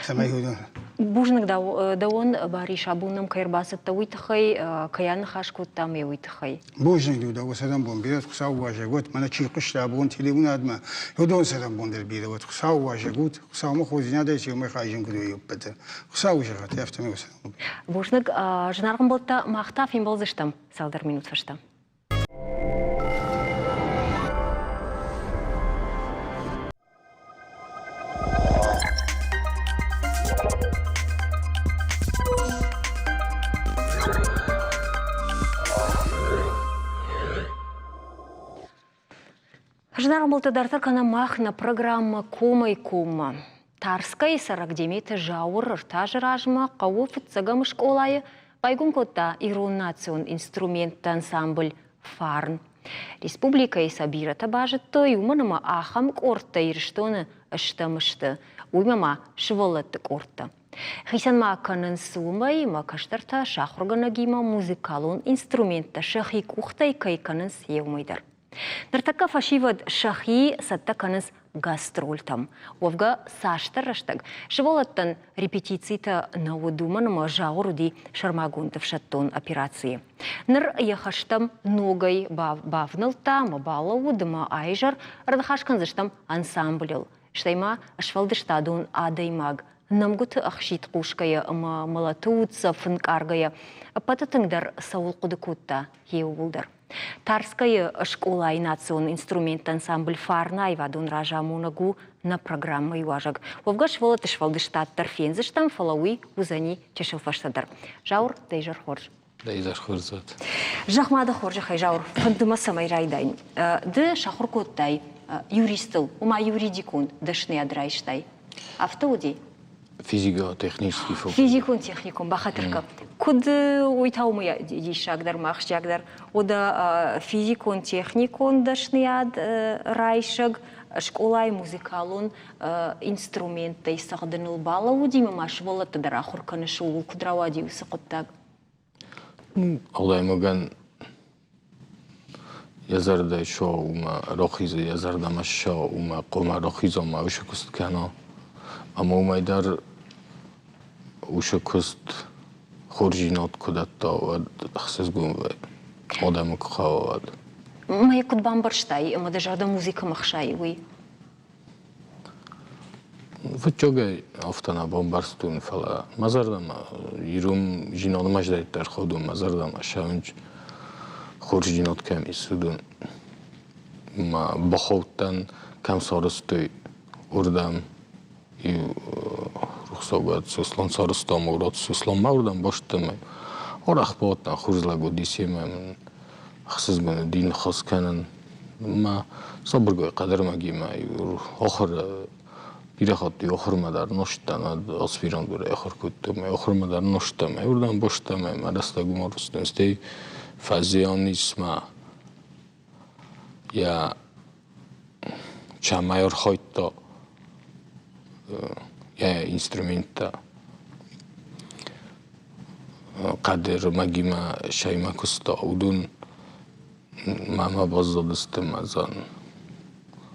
цӕмӕй уыдон. Бузныг дӕуӕн, Барис, абон нӕм кӕй ӕрбацыдтӕ, уый тыххӕй, кӕй аныхас кодтам, уый тыххӕй. Бузныг дӕ цӕрӕнбон бирӕ Хуыцауы уазӕг уӕд, мӕнӕ чи хъуыста абон телеуынадмӕ, уыдон цӕрӕнбон дӕр бирӕ уӕд. Хуыцауы уазӕг ут, Хуыцаумӕ хорздзинадӕй чи уымӕй хайджын куыд уой ӕппӕты. Хуыцауы зӕгъӕд, афтӕмӕй уыцы. Бузныг, зынаргъ ӕмбӕлттӕ, мах та фембӕлдзыстӕм цалдӕр минут фӕстӕ. Зынаргъ ӕмбӕлттӕ, дарддӕр кӕнӕм мах нӕ программӕ «Комӕй-коммӕ». Тарскӕйы цӕрӕг Деметы Зауыр ӕртӕ размӕ хъӕуы фыццӕгӕм скъолайы байгом кодта ирон национ инструментты ансамбль «Фарн». Республикӕйы сӕ бирӕтӕ базыдтой, уымӕн ӕмӕ ахӕм къордтӕ Ирыстоны стӕм сты, уыимӕ ма сывӕллӕтты къордтӕ. Хицӕн ма кӕнынц уымӕй, ӕмӕ кӕстӕртӕ сӕ ахуыргӕнӕгимӕ музыкалон инструменттӕ сӕхи къухтӕй кӕй кӕнынц, йе уымӕй дӕр. Ныртӕккӕ фӕсивӕд сӕхи цӕттӕ кӕнынц гастрольтӕм. Уӕвгӕ, цасдӕр рӕстӕг сывӕллӕттӕн репетицитӕ нӕ уыд, уымӕн ӕмӕ Зауыр уыди сӕрмагонд ӕфсӕддон операцийы. Ныр йӕ хӕстӕм ногӕй бавнӕлдта ӕмӕ балӕууыд ӕмӕ аизӕр ӕрныхас кӕндзыстӕм ансамблыл. Стӕй ма сфӕлдыстадон адӕймаг нӕмгуыты ӕхситт хъусгӕйӕ ӕмӕ мӕлӕты уддзӕф ӕнкъаргӕйӕ ӕппӕты тынгдӕр цӕуыл хъуыды кодта, йе ууыл дӕр. Тарскӕйы скъолайы национ инструментты ансамбль «Фарны» аивадон разамонӕг у нӕ программӕйы уазӕг. Уӕвгӕ сывӕллӕтты сфӕлдыстад дӕр фендзыстӕм, фӕлӕ уый уыдзӕни чысыл фӕстӕдӕр. Зауыр, дӕ изӕр хорз. Дӕ изӕр хорз уӕд. Зӕгъ-ма дӕ хорзӕхӕй, Зауыр, фӕнды мӕ цӕмӕй райдайын. Ды сахуыр кодтай юристыл, ома юридикон дӕсныйад райстай. Афтӕ уыди? Физико-технический факультет. Физикон-техникон, бахатыр кӕн. Куыд уый та уымӕй диссагдӕр ӕмӕ ахсджиагдӕр уыд физикон-техникон дӕсныйад райсӕг, скъолайы музыкалон инструменттӕй цӕгъдыныл балӕууыди ӕмӕ ма сывӕллӕтты дӕр ахуыр кӕныс, ууыл куыд рауади уыцы хъуыддаг? Адӕймагӕн йӕ зӕрдӕ ссӕуа, уымӕ рахизы, йӕ зӕрдӕмӕ ссӕуа, уымӕ хъуамӕ рахиза ӕмӕ уыцы куыст кӕна. Ӕмӕ уымӕй дӕр уыцы куыст хорздзинад куы дӕтта, уӕд ӕхсызгон вӕййы, адӕмы куы хъӕуа, уӕд. Мӕ куыд бамбӕрстай ӕмӕ дӕ зӕрдӕ музыкӕмӕ хсайы, уый? Фыццагӕй афтӕ нӕ бамбӕрстон, фӕлӕ мӕ зӕрдӕмӕ ирон зинон мӕздӕйттӕ ӕрхаудон мӕ зӕрдӕмӕ ссӕуынц хорздзинад кӕм ис, уыдон. Мӕ бахаудтӕн, кӕм сарӕзтой, уырдӕм. Иу рухсаугӕ Сослан сарӕзта Мурат Сосланмӕ уырдӕм бастӕн. Арӕх бадтӕн, хорз лӕг уыди семӕ мын ӕхсызгон уыди ныхас кӕнын. Мӕ сабыргай хъӕдӕрмӕгимӕ ахуыр бирӕ хатт ахуырмӕ дӕр нозтдӕн, аспирантурӕйы ахуыр кодтон, мӕ ахуырмӕ дӕр нозтдӕн, мӕ уырдӕм бастӕн, мӕ рӕстӕг уымӕ рыстон. Стӕй фӕзиан ис мӕ йӕ цӕмӕй ӕрхайдта йӕ инструменттӕ хъӕдӕрмӕгимӕ сӕимӕ куыста, уыдон мӕмӕ баззадысты мӕ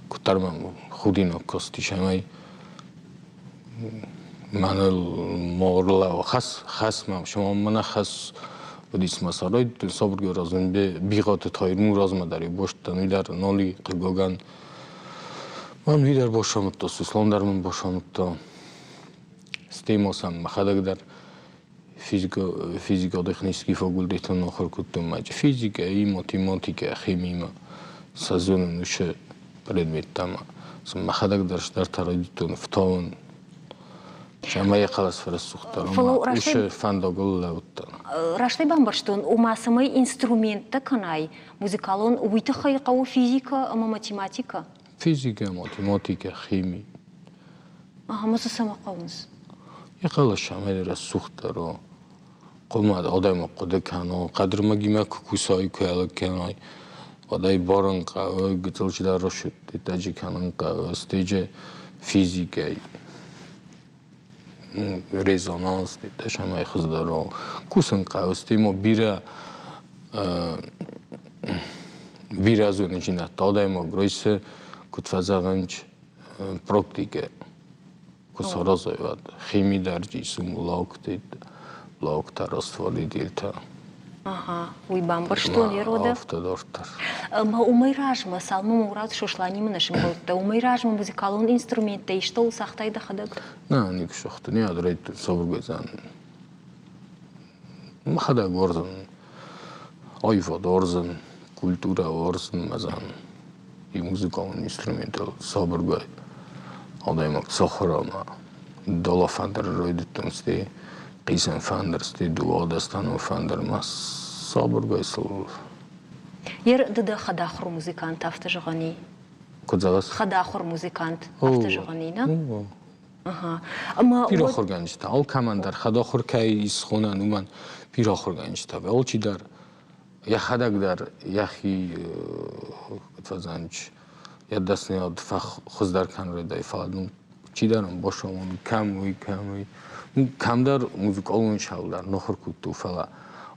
куыддӕр мӕм худинаг кастис ӕмӕ мӕныл морлау хӕс хӕс мӕм шумо мӕнӕ хӕс уыдис мӕ сӕрӕй сабыргай разын бигъаты тайрму размӕ дӕр бостӕн уый дӕр ноли хъыгагӕн мӕн уый дӕр басамыдта Сослан дӕр мын басамыдта. Стемосам мӕхӕдӕг дӕр физико-технический факультетон ахуыр кодтон ма физикӕ и математикӕ, химимӕ сӕ зонын уыцы предметтӕ ма. Мӕхӕдӕг дӕр стӕртӕ райдыдтон ӕфтауын. Ӕмӕ йӕ хъӕлӕс фӕрӕсугъддӕр, ома уыцы фӕндагыл лӕудтӕн. Раст ӕй бамбӕрстон, ома цӕмӕй инструменттӕ кӕнай музыкалон, уый тыххӕй хъӕуы физикӕ ӕмӕ математикӕ? Физикӕ, математикӕ, хими. Ӕмӕ дзы цӕмӕ хъӕуынц? Йӕ хъӕлӕс амӕй рӕсугъддӕр у. Хъуамӕ адӕймаг хъуыды кӕна, хъӕдырмӕгимӕ куы кусай, куы ӕлыг кӕнай, уӕд ӕй барын хъӕуы, гыццыл чидӕр рӕсугъддӕджы кӕнын хъӕуы, стӕй физикӕй резонанс дӕсӕмӕй хуыздӕр у. Кусын хъӕуы, стӕй ма бирӕ бирӕ зонындзинӕдтӕ адӕймаг райсы, куыд фӕзӕгъынц, практикӕ куы саразай, уӕд хими дӕр исум лаугтӕ растворителтӕ. Ага, уый бамбӕрстон Ерода. Афтӕ дарддӕр. Ӕмӕ уымӕй размӕ, цалынмӕ Мурат Сосланимӕ нӕ сымбӕлдтӕ, уымӕй размӕ музыкалон инструменттӕ истӕуыл цагътай дӕхӕдӕг? Нӕ, никуы сагътон. Не, адрӕйтты цӕугӕдзӕн. Мӕхӕдӕг уарзын аивад уарзын, культурӕ уарзын мӕзӕн и музыкалон инструментыл сабыргай адӕймаг сахуыр ӕмӕ дала фӕндыр райдыдтон, стӕй хъисын фӕндыр, стӕй дыууадӕстӕнон фӕндыр ма сабыргай сыл. Ер ды дӕ хӕдахуыр музыкант, афтӕ зӕгъӕн и? Куыд зӕгъыс? Хӕдахуыр музыкант, афтӕ зӕгъӕн и, нӕ? Бирӕ ахуыргӕнджытӕ, алкӕмӕн дӕр хӕдахуыр кӕй исхонӕн, уымӕн бирӕ ахуыргӕнджытӕ. Алчидӕр йӕхӕдӕг дӕр йӕхи куыд фӕзӕгъынц, йӕ дӕсныйад фӕхуыздӕр кӕнын райдайы, фӕлӕ ну чидӕр ын босамон, кӕм уый, кӕм уый. Кӕмдӕр музыкалон сӕлдар мыхуыр кодтой, фӕлӕ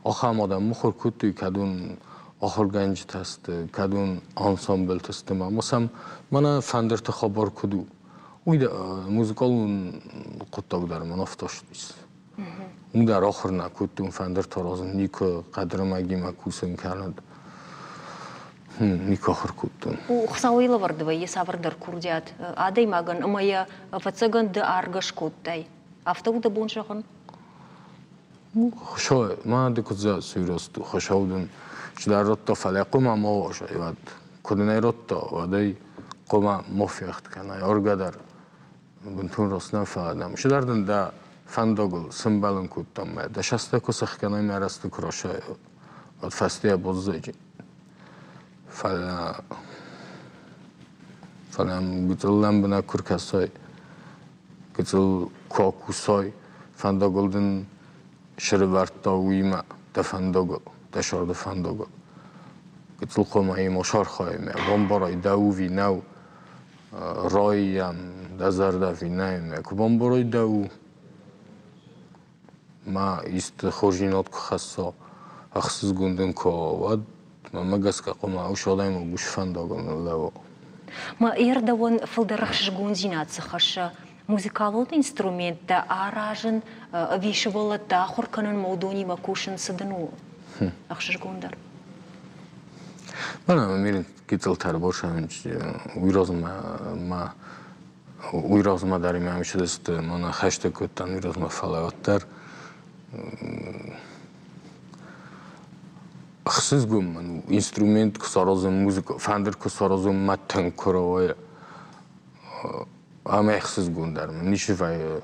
ахӕм адӕм мыхуыр кодтой, кӕд уын ахуыргӕнджытӕ сты, кӕд уын ансамбльтӕ сты, ӕмӕ сӕм мӕнӕ фӕндырты хабар куыд у, Уый музыкалон хъуыддаг дӕр мӕн афтӕ ссыдис. Уым дӕр ахуыр нӕ кодтон, фӕндыртӕ аразын никуы, хъӕдырмӕгимӕ кусын кӕнын никуы ахуыр кодтон. Хуыцауӕй лӕвӕрд вӕййы цавӕрдӕр курдиат адӕймагӕн ӕмӕ йӕ, ӕвӕццӕгӕн, ды аргӕ скодтай. Афтӕ у дӕ бон зӕгъын? Хуыцау, мӕ ды куыд зӕгъыс, Хуыцау дын цыдӕр радта, фӕлӕ хъуамӕ ма уарзай, уӕд куыд нӕ радта, уӕд ӕй хъуамӕ ма фехт кӕнай, аргӕ дӕр бынтон раст нӕ фӕадӕм. Цыдӕр дын дӕ фӕндагыл сӕмбӕлын кодтам мӕ дӕ сӕстӕ куы сӕхгӕнай, мӕ рӕзты куы расай, уӕд фӕстейӕ баззайджи. Фӕлӕ фӕлӕ гыццыл лӕмбынӕг куы ркӕсай, гыццыл куы акусай, фӕндагыл дын сӕрывӕрдта уыимӕ дӕ фӕндагыл, дӕ сӕрды фӕндагыл. Гыццыл хъуамӕ йемӕ сархайӕм, бамбарай дӕ у ӕви нӕу, райӕм дӕ зӕрдӕ ӕви нӕ, куы бамбарай дӕ у, ма исты хорздзинад куы хӕсса, ӕхсызгон дын куы уа, уӕд мӕнмӕ гӕсгӕ хъуамӕ ус адӕймаг ус фӕндагыл ныллӕууа. Мӕ ӕрдӕуӕн фылдӕр ӕхсызгондзинад цы хӕссы музыкалон инструменттӕ аразын ӕви сывӕллӕттӕ ахуыр кӕнынмӕ уыдонимӕ кусын цы дын у ӕхсызгондӕр? Мӕнӕ мӕ гыццылтӕ ӕрбацӕуынц, уый размӕ ма уый размӕ дӕр мӕм цыдысты, мӕнӕ хӕстӕг кодтам уый размӕ, фӕлӕ уӕддӕр ӕхсызгон мын у, инструмент куы саразон, музыка, фӕндыр куы саразон, мӕ тынг куы рауайа, ӕмӕ ӕхсызгон дӕр мын ницы вӕййы.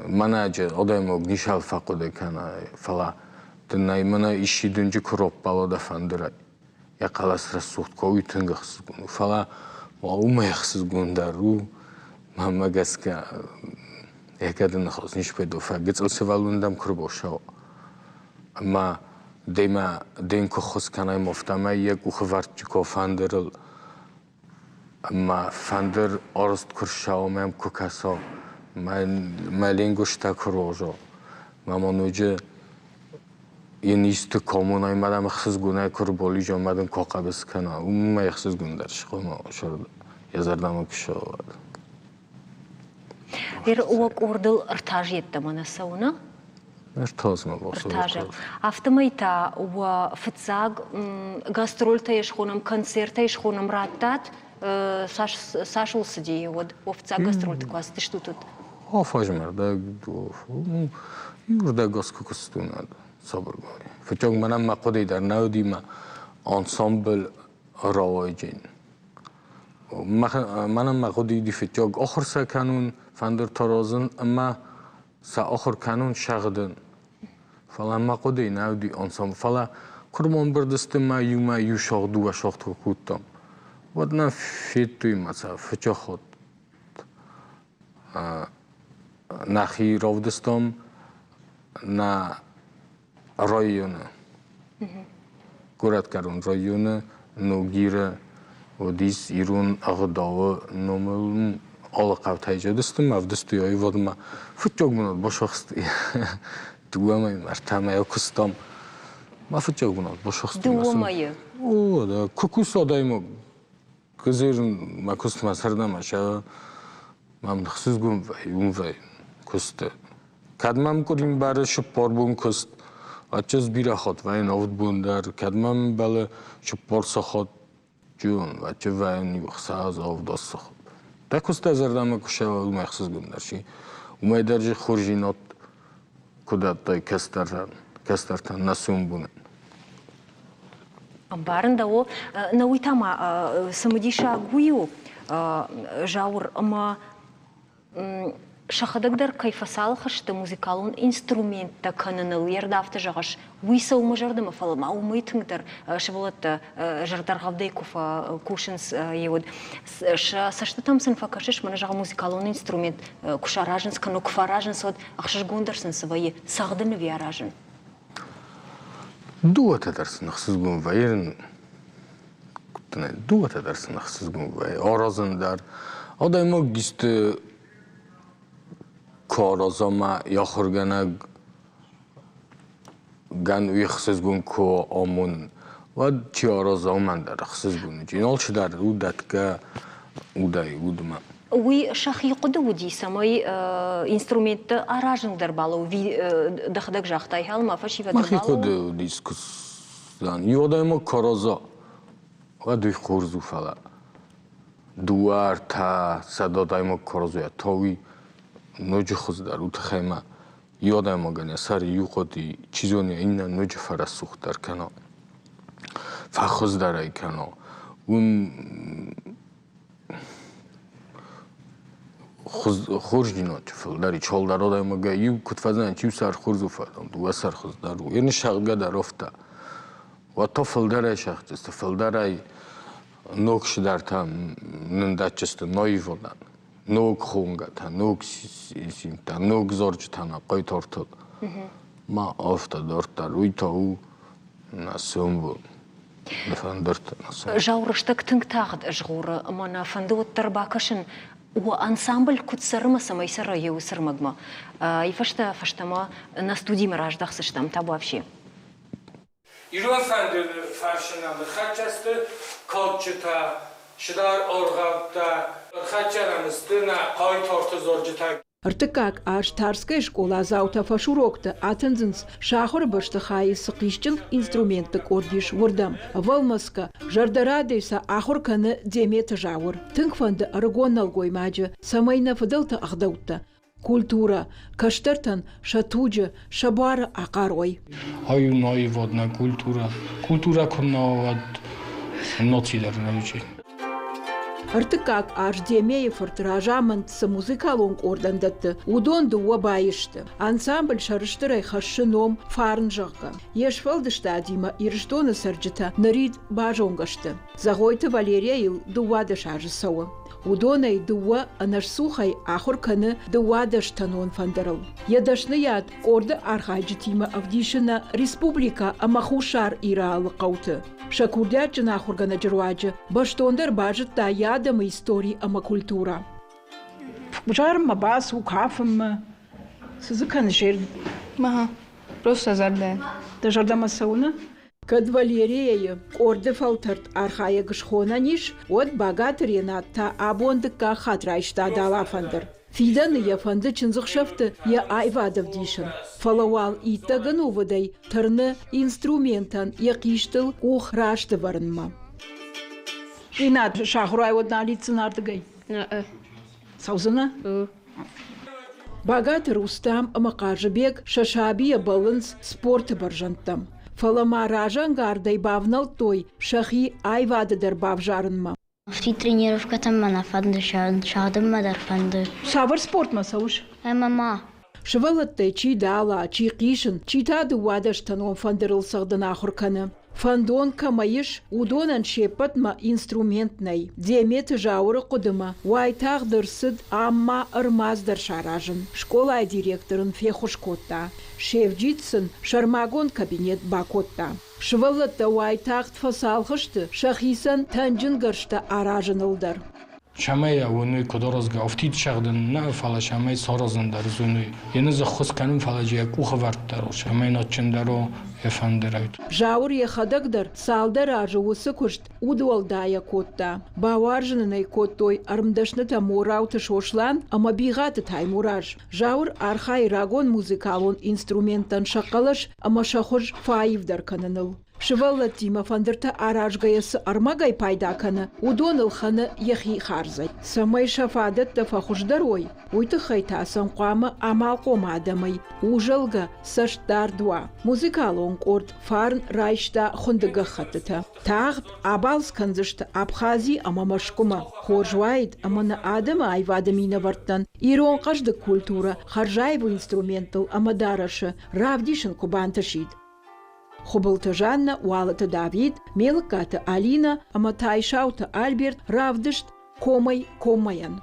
Мӕнӕ адӕймаг нисал фӕхъуыды кӕна, фӕлӕ дын ӕй мӕнӕ исчи дынджы куы раппӕла дӕ фӕндырӕй, йӕ хъӕлӕс рӕсугъд куы уый тынг ӕхсызгон у. Фӕлӕ ма уымӕй ӕхсызгондӕр у, мӕнмӕ гӕсгӕ, йӕ гӕды ныхас не спайда, фӕлӕ гыццыл сывӕллон дӕм куы рбацӕуа ӕмӕ демӕ дын куы ххуыс кӕнай, афтӕмӕй йӕ къухы вӕрдджы фӕндырыл ӕмӕ фӕндыр арӕзт куы рцӕуа, мӕм куы кӕса, мӕ ленгуыстӕ куы рожа, мӕ ма ноджы йын исты коммунӕй мӕ ӕхсызгонӕй куы рбалидза ӕмӕ дын куы ахъӕбыс кӕна, уымӕй ӕхсызгондӕр схъуамӕ йӕ зӕрдӕмӕ куы ссӕуа. Ер уӕ къордыл ӕртӕ йеддӕмӕ нӕ цӕуы, нӕ? Ӕртазмӕ бацӕуы. Ӕртазы. Афтӕмӕй та уӕ фыццаг гастрольтӕй схонӕм, концертӕй схонӕм радтат, цас, цас ыл цыди, уӕд уӕ фыццаг гастрольты куы ацыдыстут, уӕд? Афӕзмӕрдӕг, иуырдӕг аз куы куыстон сабыргай. Фыццаг мӕнӕн мӕ хъуыды дӕр нӕ уыди мӕ ансамбль рауайджын. Мӕнӕн мӕ хъуыды уыди фыццаг ахуыр сӕ кӕнун, фӕндыртӕ аразын ӕмӕ сӕ ахуыр кӕнун сӕгъдын. Фӕлӕ мӕ хъуыдыйы нӕ уыди ансамбль. Фӕлӕ куырмон бырдысты мӕ иумӕ иу сагъд, дыууӕ сагъд куы кодтам, уӕд нӕ федтой мӕ сӕ фыццаг нӕхи равдыстам нӕ районы, горӕтгӕрон районы Ногиры уыдис ирон ӕгъдауы номыл алы хъӕутӕй зыдысты мӕ ӕвдыстой аивадмӕ. Фыццаг бынат бацахстой. Дыууӕ мӕйы ӕртӕ мӕйы куыстам. Мӕ фыццаг бынат бацахстой. Дыууӕ мӕйы? О, да. Куы куыста адӕймаг Кызыр мӕ куыстмӕ сӕрдӕмӕ сӕ мӕм ӕхсызгон вӕййы, уым вӕййы куысты. Кӕд мӕм къуырин бары цыппор бон куыст, ӕччыз бирӕ хатт вӕййын авд бон дӕр, кӕд мӕм ӕмбӕлы цыппор сахат джон, ӕччы вӕййын иу ӕхсӕз авд сахат. Дӕ куыст дӕ зӕрдӕмӕ куы сӕуа, уымӕй ӕхсызгондӕр си. Уымӕй дӕр же хорздзинад куы дӕттай кӕстӕртӕн, кӕстӕртӕн нӕ сомбонӕн. Ӕмбарын дӕ, о. Нӕ уый та ма цымыдисаг уый у, Зауыр, ӕмӕ сӕхӕдӕг дӕр кӕй фӕцалх сты музыкалон инструменттӕ кӕныныл, йе рдафты зӕгъыс, уый цӕуы мӕ зӕрдӕмӕ, фӕлӕ ма уымӕй тынгдӕр сывӕллӕттӕ зӕрдӕргъӕвдӕй куы фӕкусынц, еуӕд сӕ цӕстытӕм сын фӕкӕсыс, мӕнӕ зӕгъ, музыкалон инструмент куы саразынц кӕнӕ куы фӕаразынц, уӕд ӕхсызгондӕр сын цы вӕййы, цӕгъдын ӕви аразын? Дыууӕтӕ дӕр сын ӕхсызгон вӕййы. Дыууӕтӕ дӕр сын ӕхсызгон вӕййы. Аразын дӕр. Адӕймаг исты куы араза ӕмӕ йӕ ахуыргӕнӕг гӕн уый ӕхсызгон куы амонын, уӕд чи араза, уымӕн дӕр ӕхсызгон у. Алчидӕр у дӕтгӕ удӕй удмӕ. Уый сӕхи хъуыды уыди, цӕмӕй инструменттӕ аразын дӕр балӕу, дӕхӕдӕг загътай, хӕлма фӕсивӕд Мӕхи хъуыды уыдис, куыдзӕн. Иу адӕймаг куы араза, уӕд уый хорз у, фӕлӕ дыууӕ, ӕртӕ сӕдӕ адӕймаг куы араза, та уый ноджы хуыздӕр у тыхӕй ма иу адӕймагӕн йӕ сӕр иу хъуыды, чи зоны, иннӕ ноджы фӕрӕсугъддӕр кӕна, фӕхуыздӕр ӕй кӕна. Уым Хорздзинад фылдӕр и, чолдӕр адӕймагӕй иу куыд фӕзынӕн, иу сӕр хорз у фӕдон, дыууӕ сӕр хуыздӕр у. Йе ныссагъгӕ дӕр афтӕ. Уӕд та фылдӕрӕй сӕгъдзысты, фылдӕрӕй ног цыдӕртӕ нын дӕтдзысты ноивылӕн, ног хонгӕтӕ, ног симтӕ, ног зарджытӕ нӕ хъайтартыл. Ма афтӕ дарддӕр, уый та у нӕ сомбон. Зау рӕстӕг тынг тагъд згъоры ӕмӕ нӕ фӕнды уӕддӕр бакӕсын, уӕ ансамбль куыд цӕры ӕмӕ цӕмӕй цӕра йе уыцы ӕрмӕгмӕ. Уый фӕстӕ фӕстӕмӕ нӕ студимӕ раздӕхдзыстӕм. Табуафси. Ирон фӕндыры фарсына ныххӕццӕ сты кадджытӕ, сыдар аргъӕуттӕ, ӕрхӕццӕ нӕм сты нӕ хъайтарты зарджытӕ. Ӕртыккаг аз Тарскӕйы скъоладзаутӕ фӕсурокты атындзынц сӕ ахуыры бӕстыхайы цы хъисджын инструментты къорд ис, уырдӕм. Ӕвӕлмӕцгӕ, зӕрдӕрадӕй сӕ ахуыр кӕны Деметы Зауыр. Тынг фӕнды ӕрыгон нӕлгоймаджы, цӕмӕй нӕ фыдӕлты ӕгъдӕуттӕ, культурӕ, кӕстӕртӕн сӕ туджы, сӕ буары ахъарой. Ай у наивад нӕ культурӕ. Культурӕ куы нӕ уӕд наци дӕр нӕ уыди. Ӕртыккаг аз Демейы фырт разамынд цы музыкалон къордӕн дӕтты, уыдон дыууӕ баисты. Ансамбль сӕрыстырӕй хӕссы ном «Фарн», зӕгъгӕ. Йе сфӕлдыстадимӕ Ирыстоны цӕрджытӕ нырид базонгӕ сты. Зӕгъойты Валерийыл 12 азы цӕуы. Уыдонӕй дыууӕ ӕнӕсцухӕй ахуыр кӕны дыууадӕстӕнон фӕндырыл. Йӕ дӕсныйад къорды архайджытимӕ ӕвдисы нӕ республикӕ ӕмӕ Хуссар Иры алы хъӕуты. Сӕ курдиатджын ахуыргӕнӕджы руаджы бӕстондӕр базыдта йӕ адӕмы истори ӕмӕ культурӕ. Зарынмӕ бацу, кафынмӕ. Цы дзы кӕныс? Ага, просто зӕрдӕ. Дӕ зӕрдӕмӕ цӕуыны? Кӕд Валерияйы къорды фӕлтӕрд архайӕг схонӕн ис, уӕд Багаты Ренат та абон дыккаг хатт райста далафӕндыр. Фидӕны йӕ фӕнды чындзыхсӕвты йӕ аивад ӕвдисын, фӕлӕ уал иттӕг ӕнувыдӕй тырны инструментӕн йӕ хъистыл къух раст ӕвӕрынмӕ. Ренат, сахуыр уӕд нал итдзынӕ ардыгӕй? Цӕудзынӕ? Багаты Рустам ӕмӕ Хъазыбег сӕ сабийӕ бӕллынц спорты бӕрзӕндтӕм. Фӕлӕ ма разӕнгардӕй бавнӕлдтой сӕхи аивады дӕр бавзарынмӕ. Афтид тренировкӕтӕм мӕ нӕ фӕнды, сӕгъдынмӕ дӕр фӕнды. Цавӕр спортмӕ цӕуыс? Ӕмӕ ма. Сывӕллӕттӕй чи дала, чи хъисын, чи та дыууадӕстӕнон фӕндырыл цӕгъдын ахуыр кӕны. Фӕндон кӕмӕ ис, уыдонӕн се ппӕтмӕ инструмент нӕй. Деметы Зауыры хъуыдымӕ уайтагъд ӕрцыд ам ма ӕрмадз дӕр саразын. Скъолайы директор ын феххуыс кодта. Се вджид сын сӕрмагонд кабинет бакодта. Сывӕллӕттӕ уайтагъд фӕцалх сты сӕхицӕн тӕнджын гӕрзтӕ аразыныл дӕр. Цӕмӕй уынуй куд аразгӕ, афтид сӕгъдын нӕ, фӕлӕ цӕмӕй саразын дӕр зонуй. Йе ӕххуыс кӕнын, фӕлӕ йӕ къухӕвӕрд дӕр у, цӕмӕй адджындӕр у йӕ фӕндырӕй. Зауыр йӕхӕдӕг дӕр цалдӕр азы уыцы куыст удуӕлдайӕ кодта. Бауарзын ын ӕй кодтой ӕрмдӕснытӕ Морауты Сослан ӕмӕ Бигъаты Таймураз. Зауыр архайы рагон музыкалон инструменттӕн сӕ хъӕлӕс ӕмӕ сӕ хуыз фӕаивдӕр кӕныныл. Сывӕллӕттимӕ фӕндыртӕ аразгӕйӕ цы ӕрмӕгӕй пайда кӕны, уыдон ӕлхӕны йӕхи хардзӕй. Цӕмӕй сӕ фадӕттӕ фӕхуыздӕр уой, уый тыххӕй та сӕм хъуамӕ амалхъом адӕмӕй узӕлгӕ цӕстдард уа. Музыкалон къорд Фарн райста хуынды гӕххӕттытӕ. Тагъд абалц кӕндзысты Абхази ӕмӕ Мӕскуымӕ. Хорз уаид, ӕмӕ нӕ адӕмы аивады минӕвӕрттӕн ирон хъӕздыг культурӕ хӕрзаив инструменттыл ӕмӕ дарӕсы равдисын куы бантысид. Хуыбылты Жаннӕ, Уалыты Давид, Мелыккаты Алинӕ ӕмӕ Тайсауты Альберт равдыст Комӕй коммӕйӕн.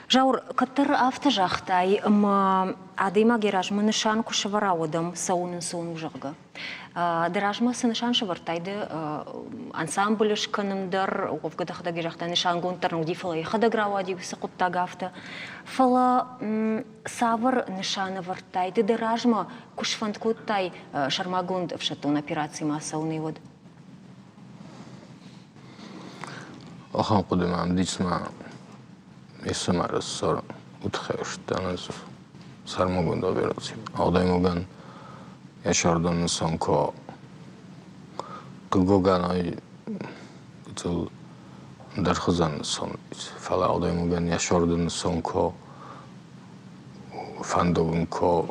Зауыр, кӕддӕр афтӕ загътай, ӕмӕ адӕймаг йӕ размӕ нысан куы сӕвӕра, уӕд ӕм цӕуын ӕнцон у, зӕгъгӕ. Дӕ размӕ цы нысан сӕвӕрдтай ды ансамбль скӕнын дӕр, уӕвгӕ дӕхӕдӕг загътай, нысангонд дӕр нӕ уыди, фӕлӕ йӕхӕдӕг рауади уыцы хъуыддаг афтӕ. Фӕлӕ цавӕр нысан ӕвӕрдтай ды дӕ размӕ, куы сфӕнд кодтай сӕрмагонд ӕфсӕддон операцимӕ ацӕуыны, уӕд? Ахӕм хъуыды мӕм дисмӕ ме фсымӕры сӕр удхӕстӕн ӕз сӕрмагонд операци. Адӕймагӕн йӕ сӕрдӕн нысан куы хъыггогӕн ӕй гыццыл ӕндӕр хуызӕн нысан фӕлӕ адӕймагӕн йӕ сӕрды нысан куы фӕндагын куы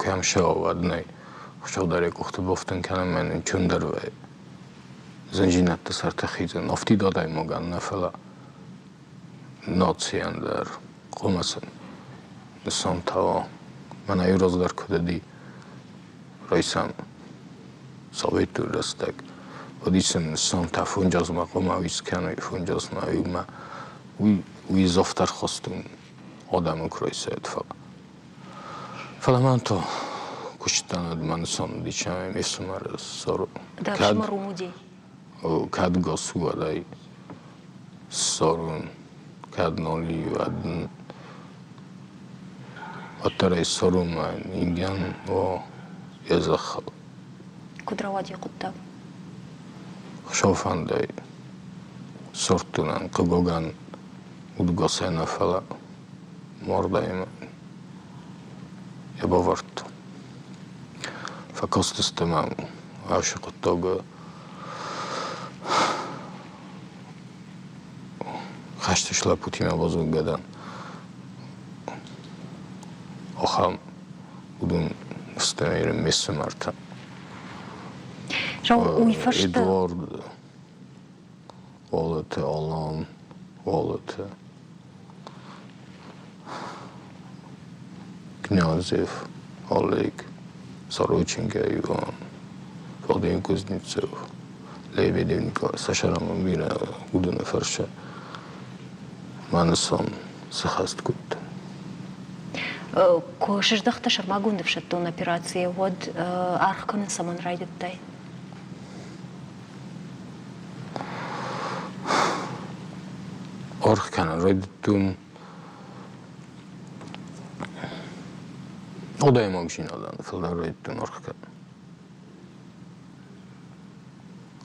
Кӕм сӕ уӕд нӕй. Хуыцау дӕр йӕ къухты бафтын кӕны ӕмӕ нын чындӕр вӕййы. Зындзинӕдты сӕрты хизын афтид адӕймагӕн нӕ, фӕлӕ нацийӕн дӕр хъуамӕ сын нысантӕ уа. Мӕнӕ иу раздӕр куыд уыди, райсӕм советон рӕстӕг, уӕд сын нысантӕ фонджазмӕ хъуамӕ уый скӕной, фонджазмӕ иумӕ. Уый, уый ӕз хастон адӕмы куы райсӕд, фӕлӕ. Фӕлӕ мӕн то куыстӕн мӕ нысан уыди, цӕмӕй ме фсымӕры сӕр Дӕ ӕфсымӕр уым уыди? Кӕд государӕй ссарун, кӕд ноли, уӕд уӕддӕр ӕй ссарун мӕ ингӕн, о, йӕ зӕххыл. Куыд рауади хъуыддаг? Хуыцау фӕндӕй сордтонӕн, хъыгагӕн, удгасӕй нӕ, фӕлӕ мардӕй йӕ бавӕрдтон. Фӕкастысты мӕм ацы хъуыддаг хӕсты лӕппутимӕ базонгӕ дӕн. Ахӕм уыдон стӕй ме фсымӕртӕ. Уый фӕстӕ Эдуард Уалыты Алан, Уалыты Князев, Олег, Сороченко Иван, Владимир Кузнецов, Лебедев Николай, Сашарама бирӕ уыдоны фӕрцы мӕ нысан сыхӕст кодта. Куы сыздӕхтӕ сӕрмагонд ӕфсӕддон операцийӕ, уӕд аргъ кӕнын цӕмӕн райдыдтай? Аргъ кӕнын райдыдтон адӕймагдзинадӕн фылдӕр райдыдтон аргъ кӕнын.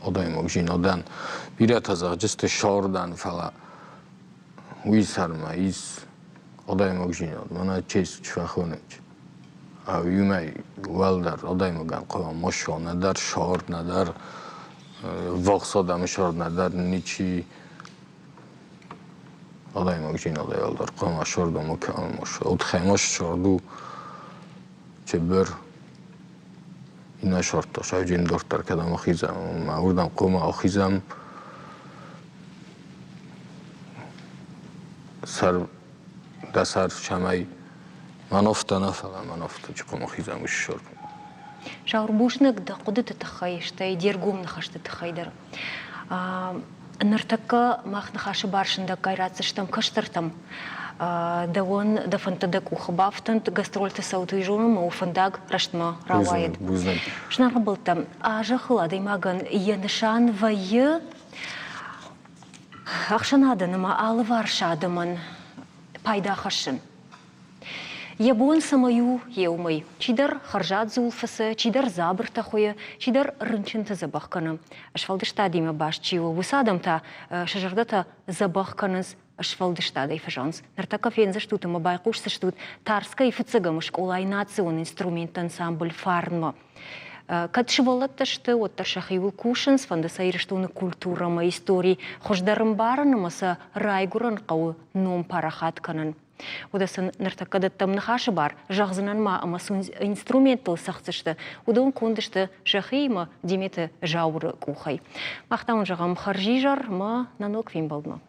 Адӕймагдзинадӕн бирӕтӕ зӕгъджысты сӕрдӕн, фӕлӕ уый сӕрмӕ ис адӕймагдзинад, мӕнӕ честь фӕхонынц. Уымӕй уӕлдӕр адӕймагӕн хъуамӕ ма суа нӕдӕр сӕр, нӕдӕр ввахс адӕмы сӕр, нӕдӕр ничи. Адӕймагдзийнадӕй ӕлдар хъуамӕ сордӕмӕ кӕнӕн Отхӕмӕ сорду чебер иннӕ сордта сауджин дорддӕр кӕдӕм ахизӕм ӕмӕ уырдӕм хъуамӕ ахизӕм сӕр дӕ сӕр цӕмӕй мӕн офтӕ нӕ, фӕлӕ мӕн офтӕ чи хъуамӕ хизӕм уыцы сорд. Зауыр, бузныг дӕ хъуыдыты тыххӕй, стӕй де ргом ныхӕсты тыххӕй дӕр. Ныртӕккӕ мах ныхасы бар сындӕггай ратдзыстӕм кӕстӕртӕм. Дӕуӕн дӕ фӕндтӕ дӕ къухы бафтӕнт, гастрольты цӕут, уый зонын ӕмӕ у фӕндаг рӕстмӕ рауайӕд. Зынаргъ ӕмбӕлттӕ, а зӕххыл адӕймагӕн йӕ нысан вӕййы ӕхсӕнадӕн ӕмӕ алыварс адӕмӕн пайда хӕссын. Йӕ бон цӕмӕй у, йе уымӕй. Чидӕр хӕрзад дзул фыцы, чидӕр дзабыртӕ хуыйы, чидӕр рынчынты дзӕбӕх кӕны. Сфӕлдыстадимӕ баст чи у, уыцы адӕм та сӕ зӕрдӕтӕ дзӕбӕх кӕнынц сфӕлдыстадӕй фӕзӕгъынц. Ныртӕккӕ фендзыстут ӕмӕ байхъусдзыстут Тарскӕйы фыццӕгӕм скъолайы национ инструментты ансамбль «Фарн-мӕ». Кӕд сывӕллӕттӕ сты, уӕддӕр сӕхиуыл кусынц, фӕнды сӕ Ирыстоны культурӕ ӕмӕ истори хуыздӕр ӕмбарын ӕмӕ сӕ райгуырӕн хъӕуы ном парахат кӕнын. Уӕдӕ сын ныртӕккӕ дӕттӕм ныхасы бар, зӕгъдзынӕн ма ӕмӕ цы инструменттыл цӕгъддзысты, уыдон конд сты сӕхиимӕ Деметы Зауыры къухӕй. Мах та уын зӕгъӕм хӕрзизӕр ӕмӕ нӕ ног фембӕлдмӕ.